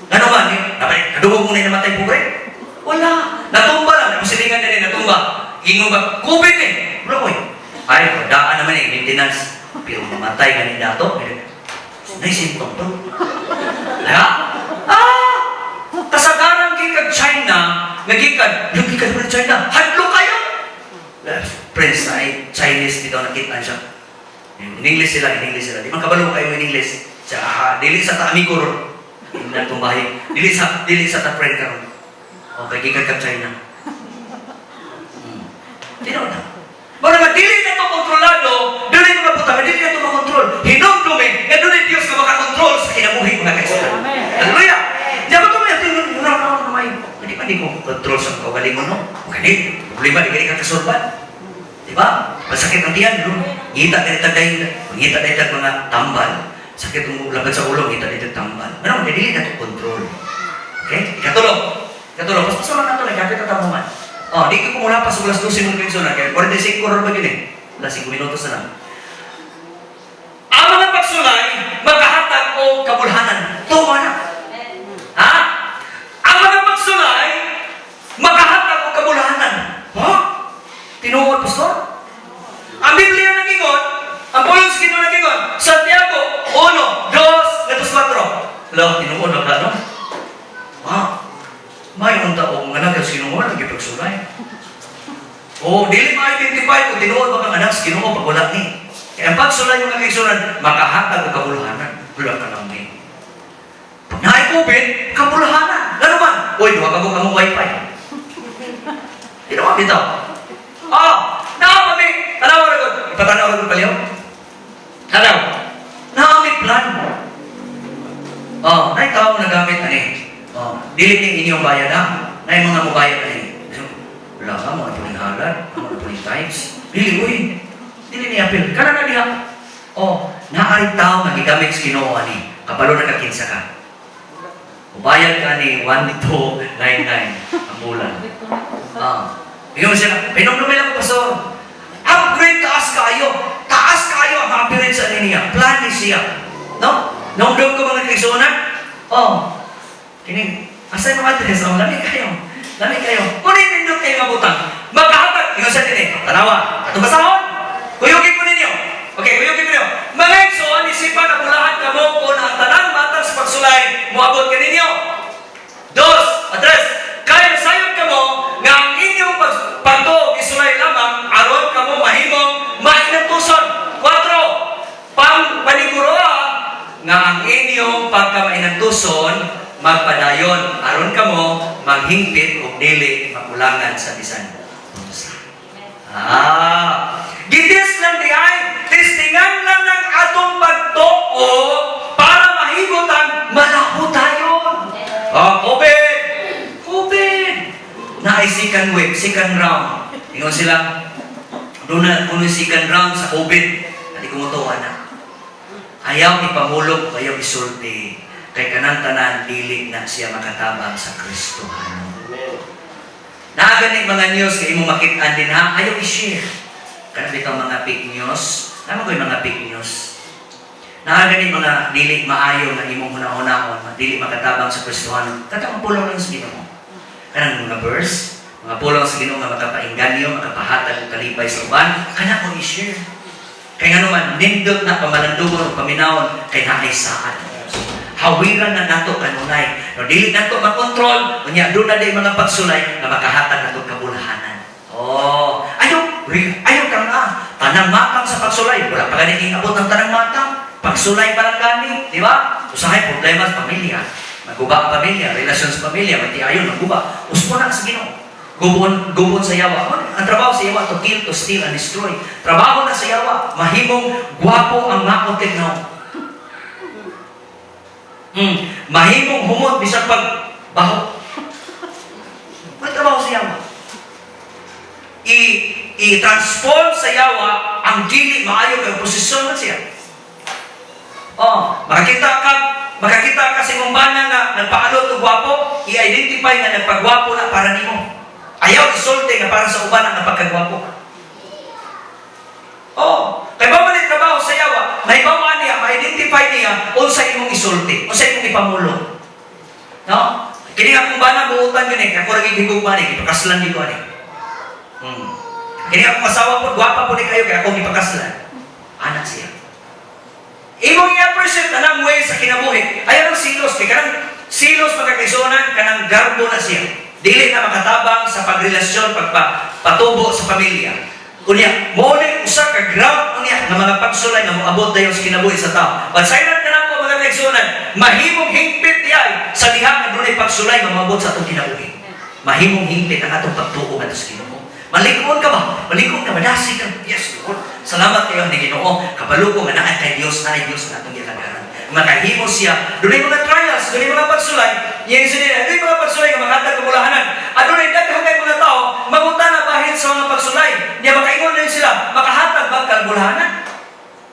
Ano ba? Ni, napay, nadungog mo na yung namatay pobre? Wala. Natumba lang. Napusilingan na rin, natumba. Ingon ba? COVID eh. Wala ko eh. Ay, daan naman eh, maintenance. Pero mamatay ka ni dato. Nay symptom to. Ha? Ah! Kasagaran gikan China, nagikan, gikan pa China, hadlo kayo! Prince ay Chinese dito, nakita siya. In English sila, in English sila. Di man kabalo kayo in English. Siya, ah, dili sa ta amigo ron. Hindi na tumbahi. Dili sa ta friend karon. Okay, gikan ka China. Tino na. Mura nga dili na to kontrolado, dili mga butang, dili na to makontrol. Hinumdumi, nga dili Dios nga makakontrol sa kinabuhi, mga kaigsuonan. Amen. Hallelujah! Di ba ito may mura na ako na may, hindi pa di ko kontrol sa kaugalingon, no? Okay, di, problema, di ka kasulban. Di ba? Masakit ang tiyan, no? Ngita ka nito dahil, ngita dahil mga tambal. Sakit ang labad sa ulo, ngita dahil tambal. Ano, dili na to control. Okay? Ikatulo. Ikatulo. Pas pasok lang nato, nagkapit na tamuman. Oh, di ko kumula pa sa alas 12 mong kaigsuonan. Kaya 45 oras ba yun eh? Alas 5 minutos na lang. Ang mga pagsulay, makahatag o kabulhanan. Tuma na. Ha? Ang mga pagsulay, makahatag o kabulhanan. Ha? Tinuod, Pastor? Ang Biblia nagingon, ang pulong sa Ginoo nagingon, Santiago 1, 2, 4. Hello, tinuod na ka, no? Ah, may unta og mga anak sa Ginoo lagi pagsulay. O, dili ma-identify kung tinuod ba kang anak sa Ginoo pag wala ni. Kaya ang pagsulay, mga kaigsuonan, makahatag og kabulhanan. Wala ka lang ni. Pag naay COVID, kabulhanan. Lalo man, uy, duha ka mo kamo wifi. Tinuod bitaw. Ah, naa mi, tanaw ra gud. Ipatanaw ra gud paliw. Tanaw. Naa mi plan. Oh, nay tao nagamit ani. Oh, dili ni inyong bayad ha. Nay mga mobayad ani. Wala ka mga puling halad, mga puling times. Dili uy. Dili ni apil. Kana na diha. Oh, naay tao nga gigamit sa Ginoo ani. Kabalo na ka kinsa ka. Mubayad ka ni 1299 ang bulan. Ah. Ingon siya, "Pinumdumi lang ko, pastor." Upgrade, taas kayo. Taas kayo ang upgrade sa niya. Plan ni siya. No? Naundog ko, mga kaigsuonan? Oh. Kini, asa yung mga address? Oh, lami kayo. Lami kayo. Kunin nindot kayo nga butang. Magkahatag. Ingon siya dinhi. Tanawa. Atong basahon. Kuyugin ko ninyo. Okay, kuyugin ko ninyo. Mga igsoon, isipan na bulahan kamo kung ang tanang matang sa pagsulay moabot kaninyo. Dos, address. Kaya sayod kamo nga ang inyong pagtuo isulay lamang aron kamo mahimong mainantuson. Kwatro, pang paniguroa nga ang inyong pagkamainantuson magpadayon aron kamo maghingpit ug dili makulangan sa bisan unsa. Ah, gitis lang di ay, testingan lang ng atong pagtuo para mahimot ang malabo tayo. Oh, COVID! COVID! Naay second wave, second round. Ingon sila, doon na kuno second round sa COVID. Adi kumutuwa na. Ayaw ipamulog, ayaw isulti. Kay kanang tanan, dili na siya makatabang sa Kristohanon. Naa gani mga news nga imong makit-an din ha, ayaw i-share. Kanang bitong mga fake news, tama ko yung mga fake news. Naa gani mga dili maayo nga imong hunahunahon, dili makatabang sa Kristohanon. Katong pulong lang sa Ginoo. Kanang mga verse, mga pulong sa Ginoo nga makapainganyo, makapahatag og kalipay sa uban, kana ko i-share. Kay ngano man nindot na pamalandungon o paminawon kay naay saad. Hawiran na nato kanunay. No, dili nato makontrol, unya doon na di mga pagsulay nga makahatag nato kabulahanan. Oh, ayaw, ayaw kang na. Tanang matang sa pagsulay, wala pa gani abot ang tanang matang. Pagsulay pa lang gani, di ba? Usahay problema sa pamilya. Maguba ang pamilya, relasyon sa pamilya, magtiayon, maguba. Uspo na sa Ginoo. Gubon, gubon sa yawa. Ang trabaho sa yawa, to kill, to steal, and destroy. Trabaho na sa yawa, mahimong gwapo ang maot no. Mahimong humot bisan pag baho. May trabaho sa yawa. I-transform sa yawa ang dili maayo kay posisyon man siya. Oh, makakita ka sa imong bana nga nagpaalot og gwapo, i-identify nga nagpagwapo na para nimo. Ayaw isulti nga para sa uban ang pagkagwapo. Oh, kay ba man ni trabaho sa yawa, mahibaw niya, ma-identify niya unsa imong isulti, unsa imong ipamulong. No? Kini akong bana buutan gani, ako ra gihigugma ni, gipakaslan di ko ani. Kini akong asawa po, gwapa po ni kayo kay akong gipakaslan. Anak siya. Imong i-appreciate anang way sa kinabuhi. Ayaw ng silos kay kanang silos, mga kaigsuonan, kanang garbo na siya. Dili na makatabang sa pagrelasyon, pagpatubo sa pamilya. Unya, mo ni usa ka ground unya nga mga pagsulay nga moabot dayon sa kinabuhi sa tao. But na nako, mga kaigsuonan, mahimong hingpit di ay sa diha nga dunay pagsulay nga moabot sa atong kinabuhi. Mahimong hingpit ang atong pagtuo ngadto sa Ginoo. Malikon ka ba? Malikon ka, madasi ka. Yes, Lord. Salamat kayo ni Ginoo. Kabalo ko nga naa kay Dios, naay Dios nga atong gilagaran. Makahimo siya. Dunay mga trials, dunay mga pagsulay. Yes, dunay mga pagsulay nga makatag kabulahanan. Adunay daghan kay mga tao mangutana bahin sa mga pagsulay. Nya makaingon din sila, makahatag ba kabulahanan?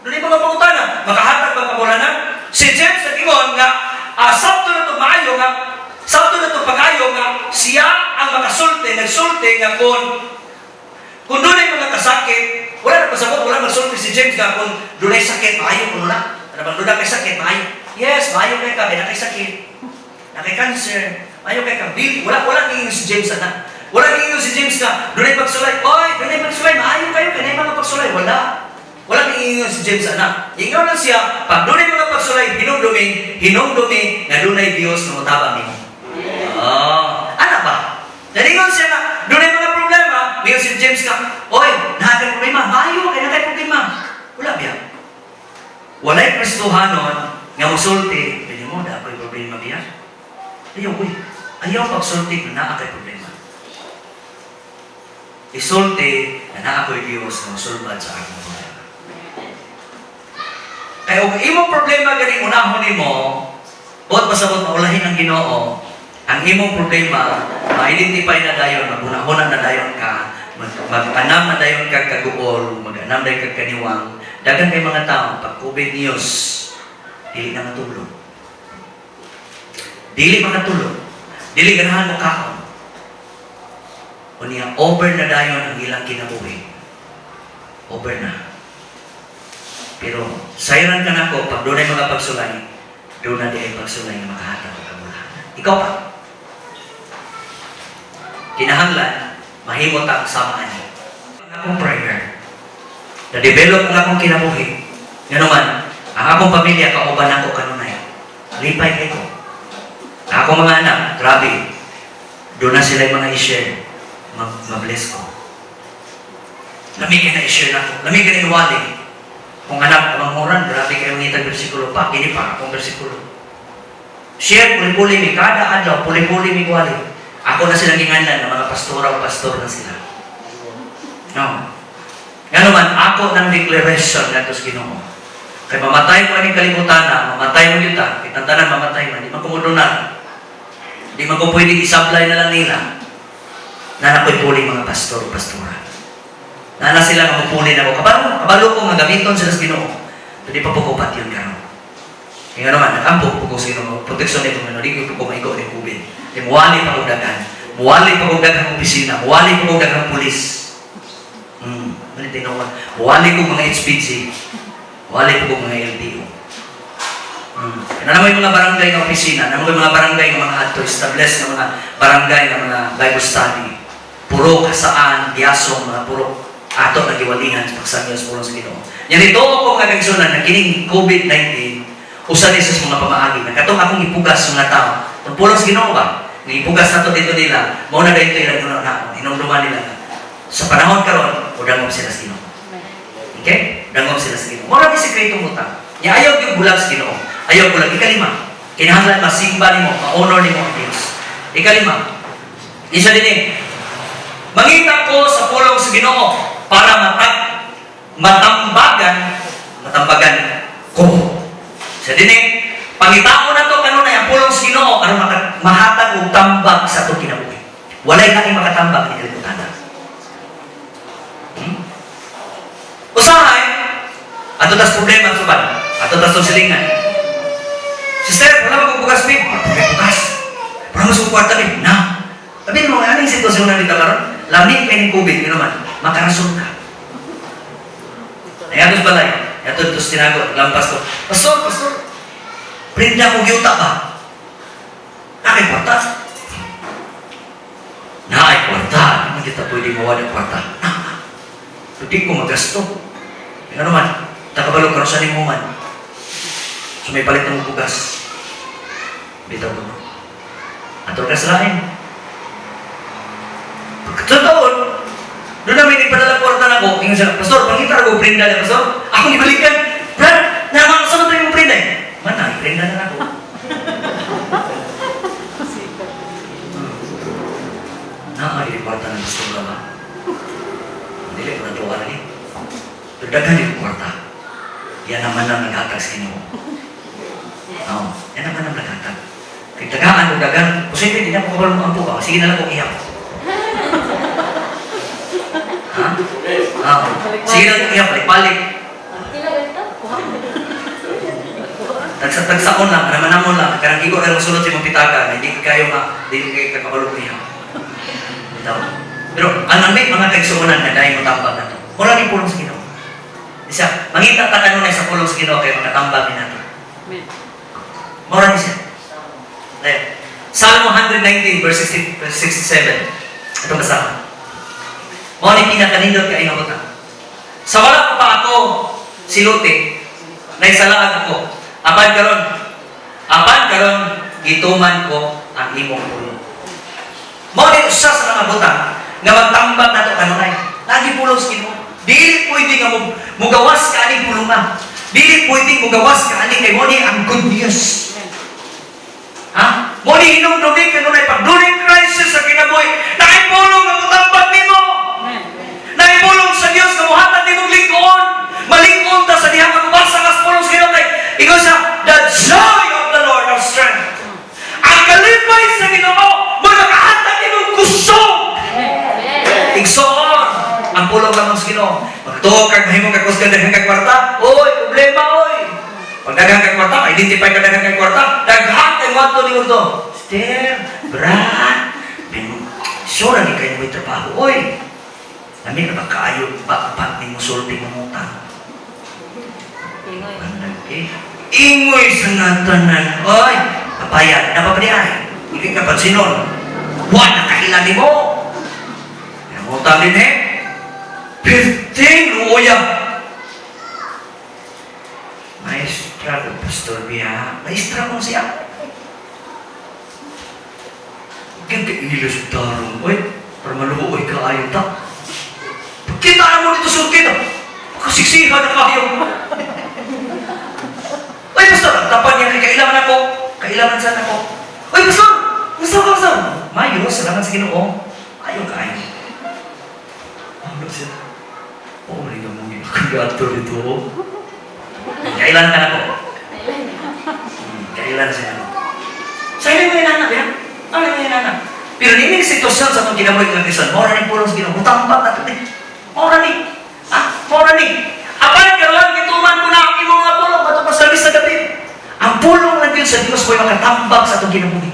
Dunay mga pangutana, makahatag ba kabulahanan? Si James nag-ingon nga sabto na to maayo nga sabto na to pag-ayo nga siya ang makasulti, nagsulti nga kung dunay mga kasakit, wala na pasabot, wala magsulti si James nga kung dunay sakit, maayo kuno na. Ano bang dunay kay sakit, maayo. Yes, maayo kay ka, kay naa kay sakit. Naa kay cancer, maayo kay ka. Dili, wala wala niingon si James ana. Wala niingon si James nga dunay pagsulay, oy, dunay pagsulay, maayo kayo kay naay mga pagsulay, wala. Wala niingon si James ana. Ingon lang siya, pag dunay mga pagsulay, hinumdumi, hinumdumi nga dunay Dios nga motabang nimo. Ah, ana ba? Nalingon siya nga, dunay mga problema, ningon si James nga, "Oy, naa kay problema, maayo kay naa kay problema." Wala biya. Walay Kristohanon nga mosulti, "Pwede mo, naa ko'y problema biya." Ayaw, uy. Ayaw pagsulti nga naa kay problema. Isulti na naa ko'y Diyos nga mosulbad sa akong problema. Kaya kung imong problema gani unahon nimo, buot pasabot maulahin ang Ginoo, ang imong problema, ma-identify na dayon, magunahuna na dayon ka, mag-anam na dayon kag kaguol, mag-anam dayon kag kaniwang. Daghan kay mga tao, pag COVID news, dili na matulog. Dili makatulog. Dili ganahan mo kaon. Unya, over na dayon ang ilang kinabuhi. Over na. Pero sayran ka nako, pag doon ay mga pagsulay, doon na di ay pagsulay nga makahatag og kabulahan. Ikaw pa. Kinahanglan, mahimo ta ang sama ani. Ang akong prayer, na-develop ang akong kinabuhi. Nga naman, ang akong pamilya kauban ako kanunay. Lipay kay ko. Ang akong mga anak, grabe. Doon na sila yung mga i-share. Ma-bless ko. Lami kay na i-share nako. Lami kay na iwali. Kung anak, pamanghuran, grabe kayo ngitag bersikulo pa. Kini pa akong bersikulo. Share, puli-puli mi. Kada adlaw, puli-puli mi wali. Ako na silang ginganlan ng mga pastora o pastor na sila. No. Nga naman, ako ng declaration ngadto sa Ginoo. Kay mamatay ko aning kalibutan na, mamatay mo yuta, kitang tanan mamatay man, di man ko modonar. Di man ko pwedeng isablay na lang nila. Na ako'y puli mga pastor o pastora. Na na sila nga mupuli na ako. Kabalo, kabalo ko nga gamiton sila sa Ginoo. Pero di pa po ko patyon karon. Kaya naman, nakampo po ko sa Ginoo. Proteksyon nito nga, di ko po ko maigo ni COVID. Kaya muwali pa kong daghan. Muwali pa kong daghang opisina. Muwali pa kong daghang pulis. Ano tinuod? Muwali ko mga HPG. Muwali ko mga LTO. Na naman yung mga barangay nga opisina, na naman yung mga barangay nga mga adto, establish nga mga barangay nga mga Bible study. Puro kasaan, diasong, mga puro ato na giwalihan sa pagsangyo sa pulong sa Ginoo. Nya nito ako nga nagsunan na kining COVID-19 usa ni sa mga pamaagi na katong akong ipugas sa mga tao. Itong pulong sa Ginoo ba? Nga ipugas nato dito nila, mao na dito ilang una hinumduman nila. Sa panahon karon, udangop sila sa Ginoo. Okay? Dangop sila sa Ginoo. Mao ra ni sekreto mo ta. Nya ayaw gyud bulag sa Ginoo. Ayaw bulag. Ikalima, kinahanglan masimba nimo, ma-honor nimo ang Dios. Ikalima, isa din eh, mangita ko sa pulong sa Ginoo para matambagan, matambagan ko. Sa din eh, pangitao na to kanunay ang pulong sa Ginoo aron mahatag og tambag sa atong kinabuhi. Walay laing makatambag ni kalibutan. Usahay, ato tas problema suban, ato tas tong silingan. Sister, wala ba bugas mi? Wala bugas. Wala mo sa kwarta mi. Na. Sabi mo, anong sitwasyon na nito karon? Lami kay ni COVID, yun naman, makarason ka. Ay, atos balay. Ato tos tinago, lampas ko. Pastor, pastor, prinda ko gyuta ba? Nakay kwarta. Naay kwarta. Di man kita pwede mawa ng kwarta. Na, pwede ko magasto. Ano naman, takabalo karon sa nimo man. So may palit ng bugas. Bitaw ko. Ato ka sa lain. Totoo, doon namin ipadala kwarta na ko. Ingon siya, "Pastor, pangita ko prinda niya, Pastor." Ako ibalikan. "Brad, naman sa mo prinda eh." Mana, prinda na ako. Sikat. Naa, di kwarta ng gusto ba? Dili ko natuwa lagi. Pero daghan di ko kwarta. Yan naman ang naghatag sa Ginoo. Oo, yan naman ang naghatag. Kay tagaan o dagan, posible di na ko kabalo mo ang ba? Sige na lang kong ihap. Ha? Oo. Sige na lang kong ihap, balik-balik. Tagsa-tagsaon lang, naman namon lang, karang igo na lang sulod sa imong pitaka, hindi kayo ma, hindi kayo kakabalo ko ihap. Bitaw. Pero ang may mga kaigsuonan na dahil mo tambag na to. Mura ni pulong sa Ginoo. Isa, mangita ta kanunay sa pulong sa Ginoo kay makatambag ni nato. Amen. Mura ni siya. Ayan. Salmo 119 verse 60, verse 67. Itong kasama. Mao ni pinakanindot kay nga butang. Sa wala ko pa ako siluti, naisalaag ako. Apan karon gituman ko ang imong pulong. Mao ni usa sa mga butang nga magtambag nato kanunay. Lagi pulong sa Ginoo. Dili pwede nga mugawas ka aning pulungan. Dili pwede mugawas ka aning kay mo ni ang good news. Amen. Ha? Mo ni hinumdumi kanunay pag dunay crisis sa kinabuhi, naay pulong nga motambag nimo. Amen. Naay pulong sa Dios nga mohatag nimong lingkod. Malingkon ta sa diha nga mobasa ka sa pulong sa Ginoo kay ikaw sa the joy of the Lord our strength. Ang kalipay sa Ginoo mo nakahatag nimong kusog. Amen. Igsoon ang pulong lamang sa Ginoo. Magtuo kag mahimo kag kusgan daghan kag kwarta. Oy, problema oy. Pag daghan kag kwarta, identify ka daghan kag kwarta, daghan kay moadto nimo to. Sister, Brad, bin Sure ni kayo may trabaho. Oy, lami na ba kaayo ba ni musulti mangutang? Ingoy. Okay. Ingoy sa nga tanan. Oy, papayan, na pa ay. Hindi ka pansinon. Wa na kaila nimo. Nangutang din eh. 15 luoya. Maestra ko, Pastor Bia. Maestra ko siya. Kaya sa tarong, oy. Para maluoy ka ayo ta. Kita na mo dito sulti na. Makasiksihan na kayo. Oy, Pastor, ang tapan niya kay kailangan ako. Kailangan sana ako. Oy, Pastor! Gusto ka, Pastor? Mayo, salamat sa Ginoo. Ayaw kaayo. Ano siya? Oo, oh, ka mong gato dito. Kailan ka na ko? Kailan siya ako? Sa ilang mga inanak, ya? Ano yung inanak? Pero nining sitwasyon sa atong kinabuhi ng Kristo, mora ni pulong sa Ginoo, mutambak na ito eh. Mora ni. Ah, mora ni. Apan karon gituman ko na ang imong mga pulong ato pa service sa gabi. Ang pulong ng Dios sa Dios mo'y makatambak sa atong kinabuhi.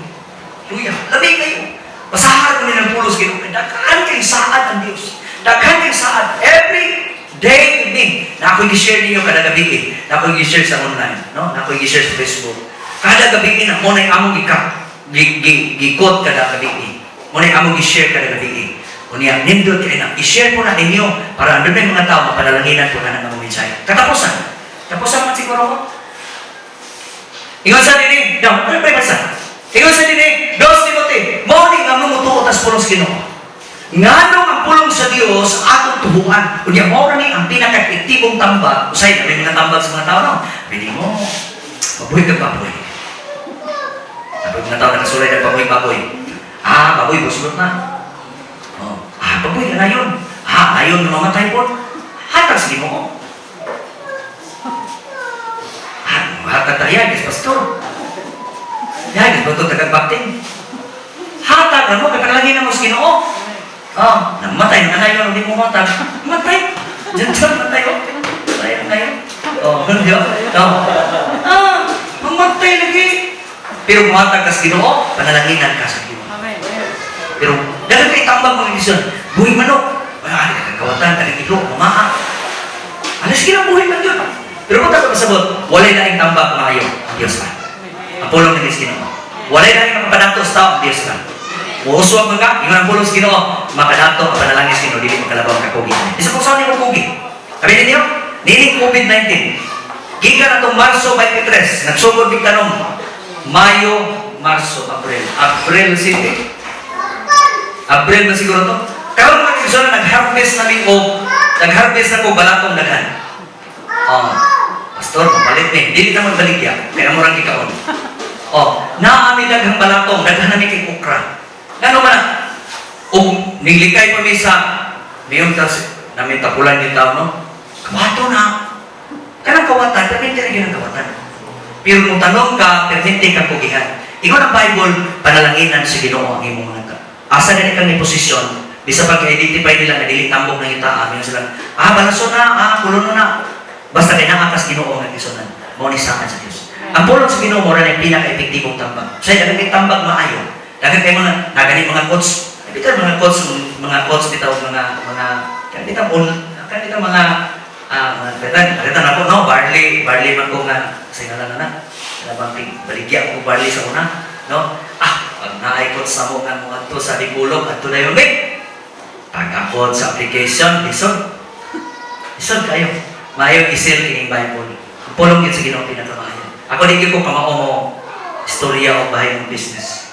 Hallelujah. Labi kayo. Basahan ko nilang pulong sa Ginoo. Daghan kay saad ang Dios. Daghan kay saad. Every day with me. Na ako'y gi-share ninyo kada gabi eh. Na ako'y gi-share sa online. No? Na ako'y gi-share sa Facebook. Kada gabi na mo na'y among gika gikot kada gabi eh. Mo na'y among gi-share kada gabi eh. Unya, nindot kayo na. I-share po na ninyo para andun na yung mga tao mapanalanginan po na ng among mensahe. Katapusan. Tapusan man siguro ko. Ingon sa dini, no, ano ba yung basa? Ingon sa dini, 2 Timothy, mao ni nga mamutuo tas pulong sa Ginoo. Nganong ang pulong sa Dios atong tubuan. Unya mao ra ni ang pinaka-epektibong tambag. Usay na may mga tambag sa mga tao, no. Pwede mo baboy ka baboy. Sabi mga tao nakasulay ng baboy baboy. Ah, baboy buslot na. Oh, ah, baboy na yun. Ah, ayon na mamatay po. Hatag sa Ginoo. Ah, hatag tayo, guys, pastor. Yan, guys, pastor, tagagbakting. Hatag na mo, katalangin na mo sa Ginoo. Oh, namatay na kayo, hindi mo matag. Matay. Diyan diyan, matay, oh. Matay na kayo. Oh, di ba? Oh. Ah, mamatay lagi. Pero muhatag ka sa Ginoo, panalanginan ka sa Ginoo. Amen. Pero dahil kay tambag mga desisyon, buhi manok. Wala ka kagawatan, kaning ilo, mamaa. Alas kina buhi man yun. Pero kung tayo pasabot, walay laing tambag maayo ang Diyos ka. Ang pulong ng Diyos Ginoo. Walay laing makapadakto sa tao ang Diyos ka. Muuswag man ka, ingon ang pulong sa Ginoo, makadakto ang panalangin sa Ginoo, dili makalabaw ang kakugi. Isa kung saan mo kugi. Sabi ninyo, nining COVID-19, gikan na itong Marso 23, nagsugod mig tanong, Mayo, Marso, Abril. Abril City. Abril na siguro to. Karon mga igsoon, nag-harvest na mi og nag-harvest na ko balatong daghan. Oh, pastor, mapalit ni. Dili na magbaligya, kaya mo rang gikaon. Oh, naa mi daghang balatong, daghan na mi kay okra. Ngano man na? Ug ninglikay pa mi sa miyong tas namin tapulan yung tao, no? Kawato na. Kanang kawatan, permente ra gyud ang kawatan. Pero kung tanong ka, permente kang kugihan. Ingon ang Bible, panalanginan sa Ginoo ang imong mga ka. Asa gani kang ni posisyon, bisa pag identify nila nga dili tambok ng ita, amin sila, ah, balaso na, ah, kulo na. Basta kay naa kas Ginoo nga gisunan. Mao ni saad sa Dios. Ang pulong sa Ginoo mo ra ang pinaka-epektibong tambag. Sa daghan kay tambag maayo. Daghan kay mga nagani mga coach, bitaw mga coach bitaw mga mga kan bitaw on kan bitaw mga ah mga kaitan kaitan ako, no, barley barley man ko nga singalan na na labang tig baligya ko barley sa una, no. Ah, pag naay coach sa mo nga mo adto sa Dipolog, adto na yun eh. Pag ako sa application, lisod lisod kayo. Maayo isil kining Bible. Ang pulong yun sa Ginoo pinakamaayo. Ako di gyud ko kamao mo istorya o bahay ng business.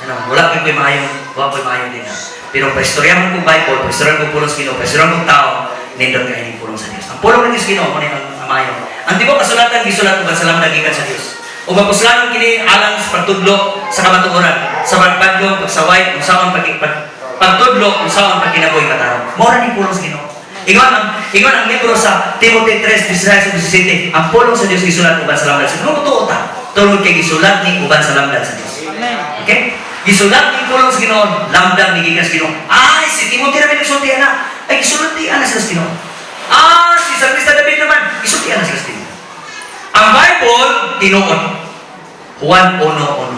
Ano, wala ko'y maayong, wala ko'y maayong din. Pero paistoryahan ko Bible, paistoryahan ko pulong sa Ginoo, paistoryahan ko tao, nindot kayo ng pulong sa Dios. Ang pulong ng Dios Ginoo mo ang amayo. Ang tibuok kasulatan gisulat ug salam gikan sa Dios. Ug mapuslanon kini alang sa pagtudlo sa kamatuoran, sa pagpadlong, pagsaway, unsaon pag, pag pagtudlo, unsaon pagkinabuhi matarong. Mao ra ning pulong sa Ginoo. Ingon ang libro sa Timothy 3:16 17, ang pulong sa Dios gisulat uban sa lamdan sa Ginoo. Totoo ta. Tungod kay gisulat ni uban sa lamdan sa Dios. Amen. Okay? Gisulat ni pulong sa Ginoo, lamdam ni gikan sa Ginoo. Ay, si Timothy naman nagsulti ana. Ay, gisulti ana sa Ginoo. Ah, si Salmista David naman, gisulti ana sa Ginoo. Ang Bible, tinuod. Juan 1:1.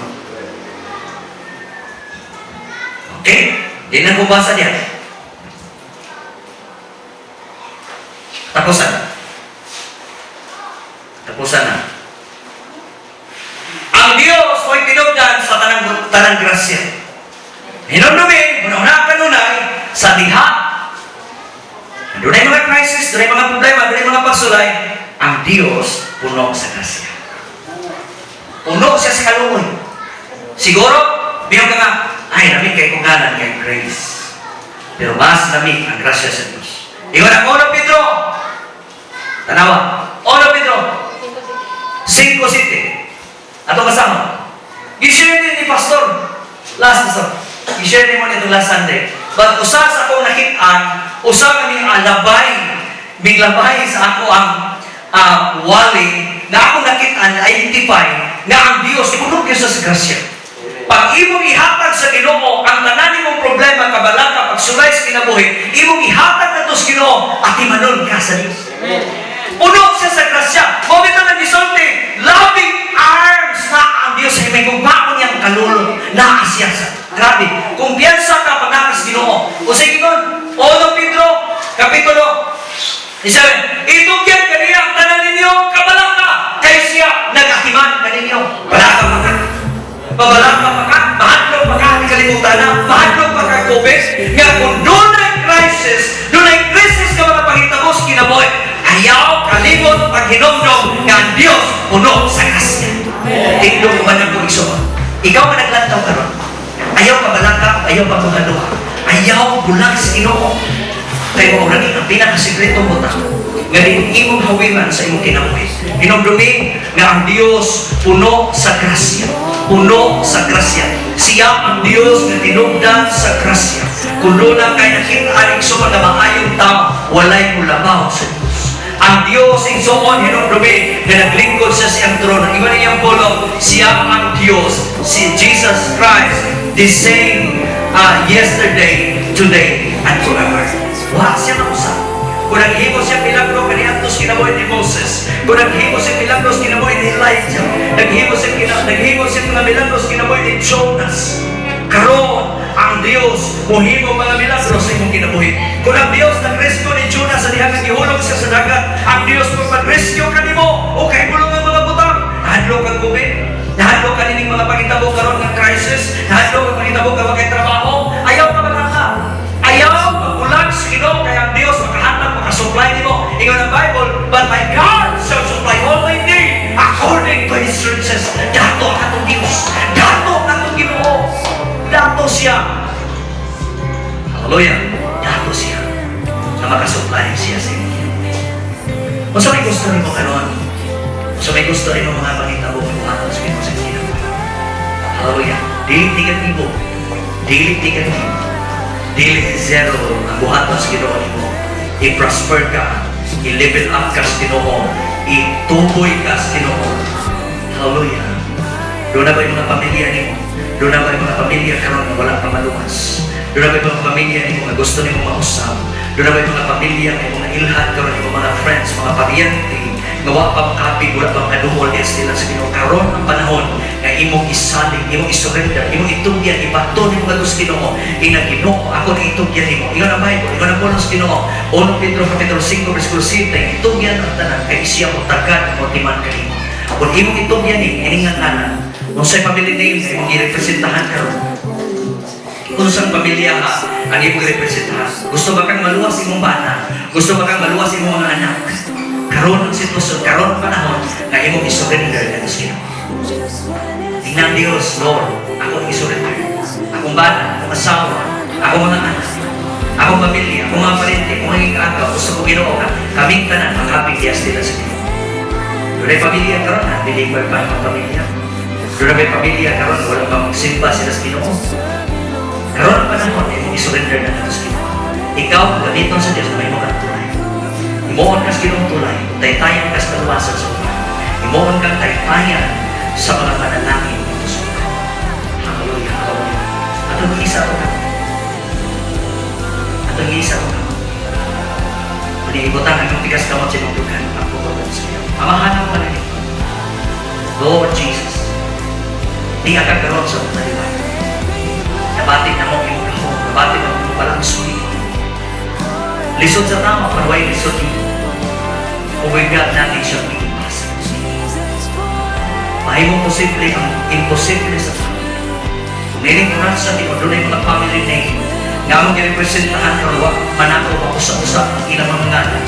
Okay? Di na ko basa diyan. Tapusan na. Tapusan na. Ang Diyos mo'y tinugdan sa tanang, tanang grasya. Hinumdumi, una kanunay, sa diha. Dunay mga crisis, dunay mga problema, dunay mga pagsulay, ang Diyos puno sa grasya. Puno siya sa kaluoy. Siguro, biyong ka nga, "Ay, lami kay kong ngalan kay Grace." Pero mas lami ang grasya sa Diyos. Ingon ang 1 Pedro. Tanawa. 1 Pedro, 5:7. Ato kasama. I-share din ni Pastor. Last, Pastor. I-share din mo nito last Sunday. But usa sa akong nakitaan, usa kami alabay, miglabay sa ako ang wali, na akong nakitaan, identify, nga ang Diyos, puno gyud sa grasya. Pag imong ihatag sa Ginoo ang tanan nimong problema, kabalaka, pagsulay sa kinabuhi, imong ihatag na to sa Ginoo, atimanon ka sa Dios. Puno siya sa grasya. Mao bitaw nang gisulti, loving arms na ang Dios ay may gugmaon niyang kalulon. Naa siya sa. Grabe. Kumpiyansa ka pag naa sa Ginoo. O sige kon, 1 Pedro, Kapitulo 7. "Itugyan kaniya ang tanan ninyong kabalaka, kay siya nagatiman kaninyo." Balaka pa ka. Pabalaka pa ka, mahadlok pa ka, kalimutan na, mahadlok pa ka COVID, nga kung dunay crisis, dunay crisis ka mga pangitabo sa kinabuhi, ayaw kalimot paghinumdom nga ang Diyos puno sa grasya. Tingdong ko ba na kung igsoon? Ikaw ka naglantaw karon. Ayaw ka balaka, ayaw pa kuhaluha. Ayaw bulag sa Ginoo. Kay mao ni ang pinakasikretong butang nga din imong hawiran sa imong kinabuhi. Hinumdumi nga ang Dios puno sa grasya. Puno sa grasya. Siya ang Dios nga tinugdan sa grasya. Kung doon kay nakita ang igsoon nga maayong tao, walay mulabaw sa Dios. Ang Dios, igsoon, hinumdumi nga naglingkod siya sa iyang trono. Ingon niyang pulong, siya ang Dios, si Jesus Christ, the same yesterday, today, and forever. Wa siya mausap. Kung naghimo siya milagro kaniadto sa kinabuhi ni Moses, kung naghimo siya milagro sa kinabuhi ni Elijah, naghimo siya mga milagro sa kinabuhi ni Jonas, karon ang Dios mohimo mga milagro sa imong kinabuhi. Kung ang Dios nag-rescue ni Jonas sa diha nga gihulog siya sa dagat, ang Dios mo mag-rescue kanimo o kahibulong ang mga butang. Nahadlok kang COVID, nahadlok ka nining mga pangitabo karon ng crisis, nahadlok ka pangitabo ka kay trabaho, ayaw ka balaka. Ayaw magbulag sa Ginoo kay ang Dios makahatag, makasupply nimo. Ingon ang Bible, "But my God shall supply all my need according to His riches." Dato ang atong Dios. Dato ang atong Ginoo. Dato siya. Hallelujah. Dato siya. Na makasupply siya sa inyo. Unsa may gusto nimo karon? Unsa may gusto nimo mga pangitabo buhaton sa Ginoo sa inyo? Hallelujah. Dili negatibo. Dili negatibo. Dili zero ang buhaton sa Ginoo nimo. I-prosper ka, i-level up ka sa Ginoo, ituboy ka sa Ginoo. Hallelujah. Duna ba yung mga pamilya nimo? Duna ba yung mga pamilya karon nga wala pa maluwas? Duna ba yung mga pamilya nimo nga gusto nimo mausab? Duna ba yung mga pamilya nga imong nailhan karon, imong mga friends, mga paryente nga wa pa makapig, wala pa makadumol diya sila sa Ginoo? Karon ang panahon nga imong isalig, imong isurrender, imong itugyan, ibato nimo ngadto sa Ginoo. Ina, "Ginoo, ako ni itugyan nimo." Ingon ang Bible, ingon ang pulong sa Ginoo. 1 Pedro kapitulo 5 bersikulo 7, "Itugyan ang tanan kay siya mo tagad mo timan kanimo." Kung imong itugyan ni ini nga ngalan, unsay family name nga imong girepresentahan karon? Unsang pamilya ha ang imong girepresentahan? Gusto ba kang maluwas imong bana? Gusto ba kang maluwas imong mga anak? Karon ang sitwasyon, karon ang panahon nga imong isurrender ngadto sa Ginoo. Tingnan Dios, "Lord, ako ang isurrender. Akong bana, akong asawa, akong mga anak, akong pamilya, akong mga parente, akong mga kaagaw, gusto ko, Ginoo, nga kaming tanan makapig diya sila sa Ginoo." Dunay pamilya karon na believer pa ang pamilya. Dunay may pamilya karon wala pa magsimba sila sa Ginoo. Karon ang panahon imong isurrender na ngadto sa Ginoo. Ikaw gamiton sa Dios na mahimo kang tulay. Himuon ka sa Ginoong tulay, taytayan ka sa kaluwasan sa uban. Himuon kang taytayan sa mga panalangin dito sa uban. Hallelujah, hallelujah. Atong isa to ka. Atong isa to ka. Maniibutan ang iyong tigas kamot sa imong dughan. Ang pupulong sa iyo. Amahan ang panalangin. Lord Jesus, di ka karon sa mga liwat. Nabati na mo imong kahong. Makabati ng palangsuhi. Lisod sa tama, pero way lisod nimo. Oh my God, nothing shall be impossible. Mahimong posible ang imposible sa tao. Kung nining oras sa di dunay mga family name nga among girepresentahan karon, wa man ako mausa-usa ang ilang mga ngalan.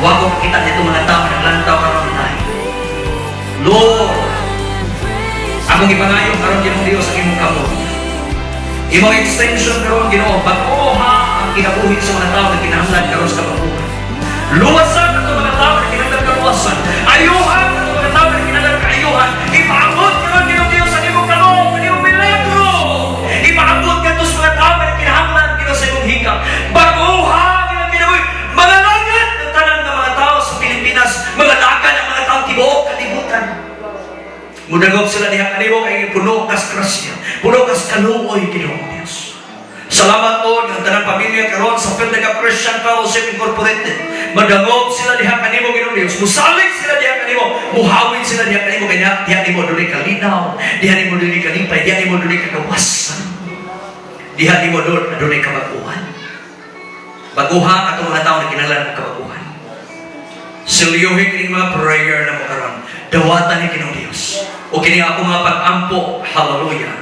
Wa ko makita nito mga tao naglantaw karon lahi. Lord, akong ipangayo karon, Ginoong Dios, ang imong kamot. Imong extension karon, Ginoo, bag-oha ang kinabuhi sa mga tao na kinahanglan karon sa kabaguhan. Luwasan ang mga tao na kinahanglan kaluwasan. Ayuhan ang mga tao na kinahanglan kaayuhan. Ipaabot karon, Ginoong Dios, ang imong kamot, ang imong milagro. Ipaabot kadto sa mga tao na kinahanglan, Ginoo, sa imong hikap. Bag-oha ang ilang kinabuhi. Mga lagan ng tanan ng mga tao sa Pilipinas, mga lagan ng mga tao tibuok kalibutan. Mudangop sila diha kanimo kay puno kas grasya, puno kas kaluoy, Ginoong Dios. Salamat, Lord, ang tanang pamilya karon sa Phildeca Christian Fellowship Incorporated. Madangop sila diha kanimo, Ginoong Dios. Musalig sila diha kanimo, muhawid sila diha kanimo kay diha nimo dunay kalinaw, diha nimo dunay kalipay, diha nimo dunay kagawasan. Diha nimo doon dunay kabaguhan. Baguhan atong mga tao na kinahanglan og kabaguhan. Silyuhin kining mga prayer na mo karon. Dawatan ni Ginoong Dios. O kini ako mga pag-ampo, hallelujah.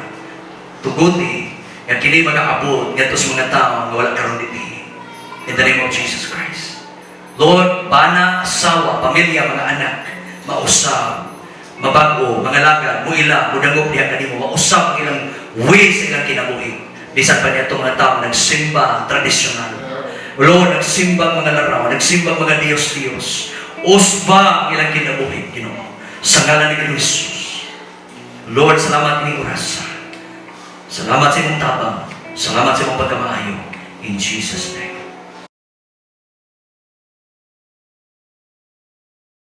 Tuguti nga kini mga abot ngadto sa mga tao nga wala karon dinhi. In the name of Jesus Christ. Lord, bana, asawa, pamilya, mga anak, mausab, mabago, mga lagad, muila, mudangop diha kanimo, mausab ang ilang way sa ilang kinabuhi. Bisan pa niya itong mga tao nagsimba tradisyonal. Lord, nagsimba mga laraw, nagsimba mga Diyos-Diyos. Usba ang ilang kinabuhi, Ginoo. Sa ngalan ni Jesus. Lord, salamat ining oras. Salamat sa imong tabang. Salamat sa imong pagkamaayo. In Jesus' name.